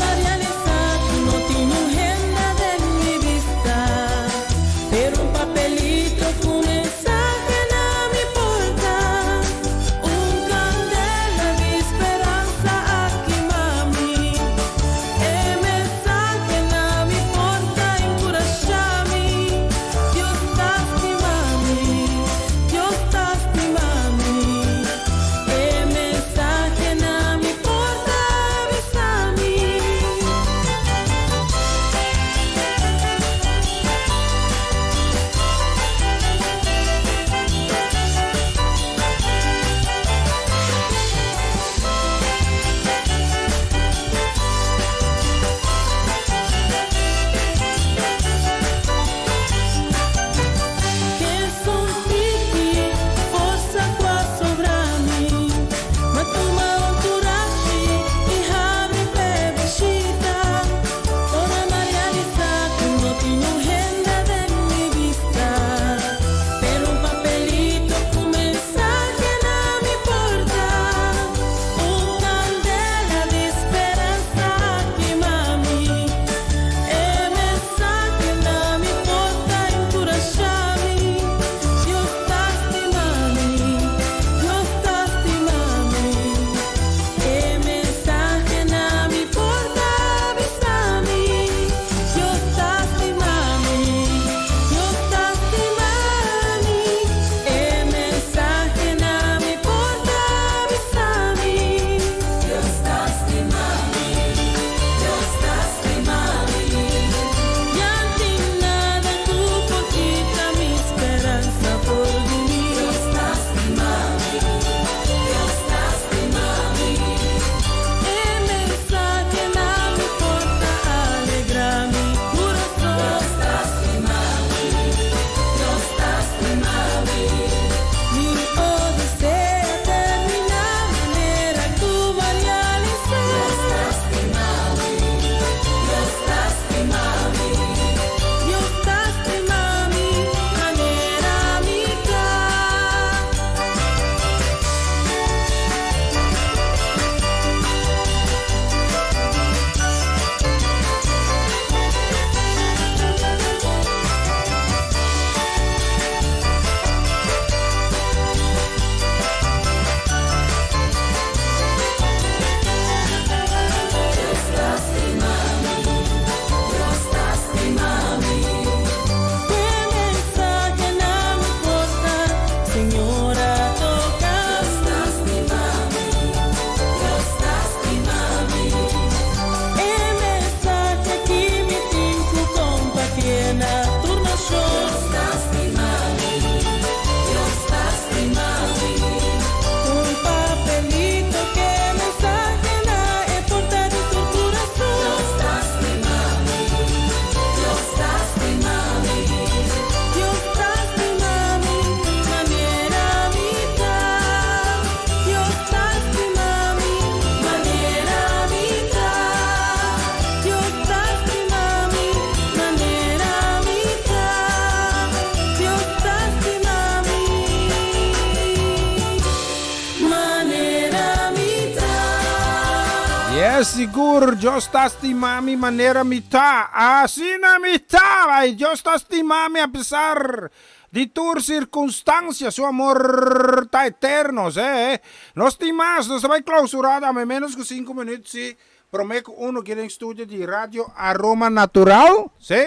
Yes, sigur, Dios ta stima mi manera mi ta. Asina mi ta! Ay, Dios ta stima mi apesar di tur circunstancia. Su amor ta eterno, sí. Nos tin mas, nos ta bai clausura dame menos cu cinco minuut, sí. Prome cu uno ki den studio di Radio Aroma Natural, sí.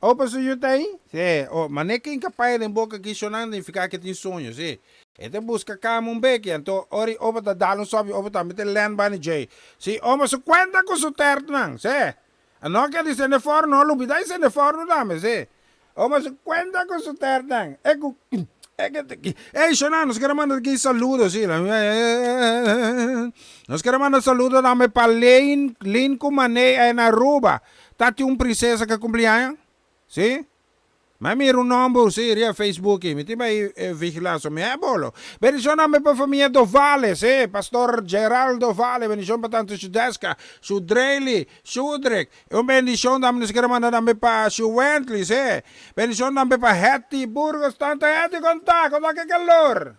Opa su yu ta ei? Sí. Oh, mane ken ka paya den boka ki shonnan nifiká ke tin soño, sí. E ta buska kama un beki, anto ora i opa ta dal un sòpi, opa tambe ta lèn bani djei. Sí, oma su kuenta ku su tèrtnan, sí. A no ke di sende fòrnu, no lubidá di sende fòrnu tambe, sí. Oma su kuenta ku su tèrtnan. E ku, e ke ta ki. Ey, shonnan, nos kere manda aki saludo, sí. Nos kere manda saludo tambe pa Leen, Leen ku Mané en Aruba. Ta tin un princesa ke cumpli aña? Si? Mi a mira un nomber si riba Facebook mi tin bay vigila so mi a bolo. Bendicion tambe pa famia Dovale si, Pastor Geraldo Dovale bendicion pa tante Shudeska, Shudrely, Shudrick. Un bendicion tambe nos kere manda tambe pa Shuwently si. Bendicion tambe pa Hetty Burgos. Tante Hetty kon ta? Kon ta ke calor?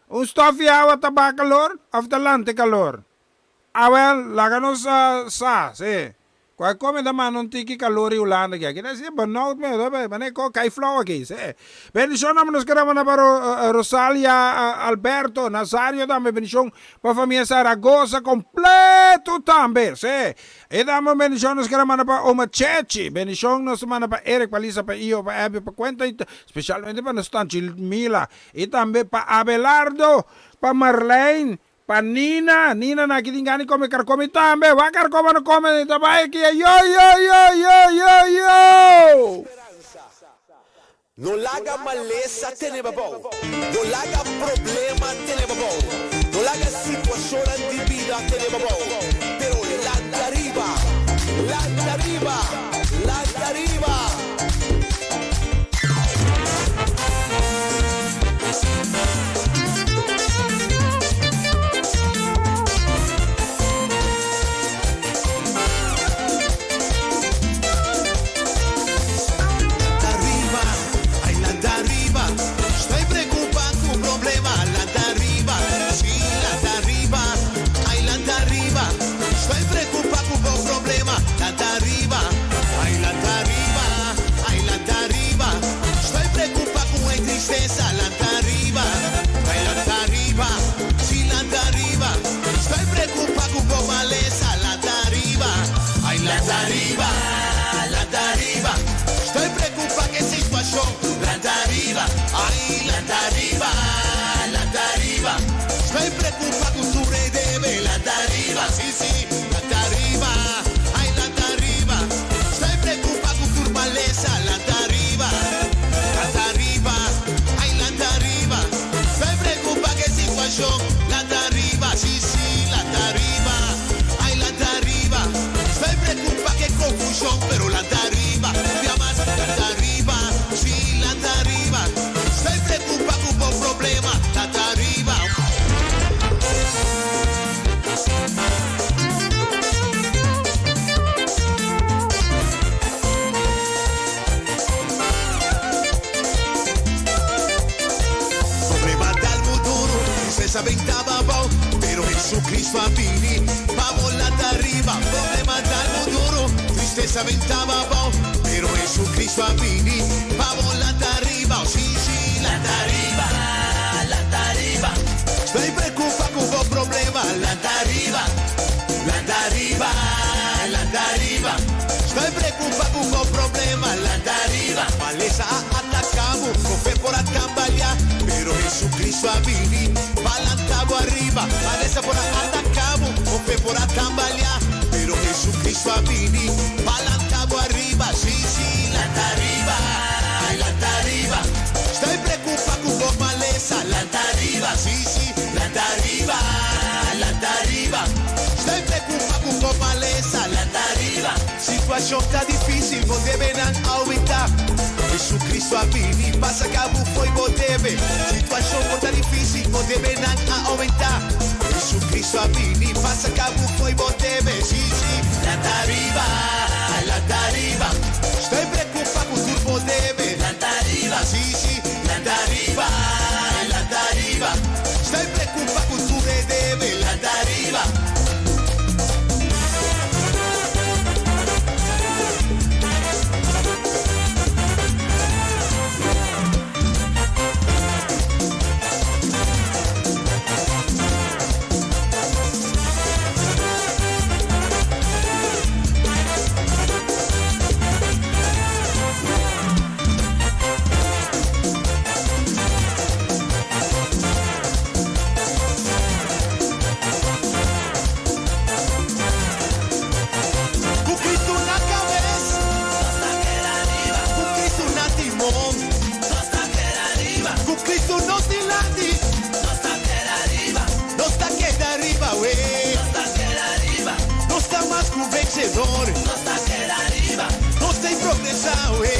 Un stof di awa ta baha calor of ta lanta e calor? Awel, laga nos sa, sí. Ku a kome ta manda un tiki kalor di Hulanda aki. Aki ta si benauwd mes, manera ku kai flou aki, sí. Bendishon tambe nos kere manda pa Rosalia, Alberto, Nazario tambe. Bendishon pa famia Zaragoza kompleto tambe, sí. I tambe un bendishon nos kere manda pa Oma Chechi. Bendishon nos ta manda pa Eric, pa Lisa, pa Io, pa Abby, pa Quenta i spesialmente pa nos tanchi Mila. I tambe pa Abelardo, pa Marlene, Pa Nina, Nina na aki tin gana di come karkomi tambe, wak karkoma no come ta bai aki yo yo yo yo yo yo. No laga malesa tene bo abou, no laga problema tene bo abou, no laga situacionnan di bida tene bo abou, pero lanta riba, lanta riba, lanta riba. Lanta riba, ay lanta riba, Estoy preocupa cu problema, lanta riba, sí, lanta riba, ay lanta riba, Estoy preocupa cu bo problema, lanta riba, ay lanta riba, ay lanta riba, Estoy preocupa cu e tristeza, lanta riba, ay lanta riba, sí, lanta riba, Estoy preocupa cu bo maleza, lanta riba, ay lanta riba, lanta riba, Estoy preocupa cu e situacion, lanta riba, ay lanta riba, lanta riba, Estoy preocupa cu tur e debe, lanta riba, sí, sí, lanta riba, ay lanta riba, Estoy preocupa cu tur maleza, lanta riba, lanta riba, ay lanta riba, Estoy preocupa cu e situacion, lanta riba, sí, sí, lanta riba, ay lanta riba, Estoy preocupa cu e confusion, pero lanta riba, un bia mas, lanta riba, sí, lanta riba, Estoy preocupa cu bo problema, lanta riba. Problema ta algu duru, tristesa ben taba abou, pero Jesucristo a bini pa bo lanta riba. Problema ta algu duru, tristesa ben taba abou, pero Jesucristo a bini pa bo lanta riba. Oh, sí, sí, lanta riba, lanta riba. Estoy preocupa cu bo problema, lanta riba, lanta riba, lanta riba. Estoy preocupa cu bo problema, lanta riba. Malesa a ataca bo, bo fe por a tambalea, pero Jesucristo a bini pa lanta bo ariba. Malesa por a ataca bo, bo fe por a tambalea, pero Jesucristo a bini pa lanta bo ariba. Sí, sí, lanta riba, lanta riba. Estoy preocupa cu bo malesa, lanta riba. Sí, sí, lanta riba, lanta riba. Estoy preocupa cu bo malesa, lanta riba. Situacion ta dificil, bo debenan aumenta. Jesucristo a bini pa saca bo fo'i bo debe. Situacion por ta dificil, bo debenan a aumenta. Jesucristo a bini pa saca bo fo'i bo debe. Sí, sí. Lanta riba, lanta riba. Estoy preocupa cu tur bo debe. Lanta riba, sí, sí. Lanta riba, lanta riba. Estoy preocupa cu tur e debe. Lanta riba. un vencedor. Nos ta keda riba. Nos ta progresa.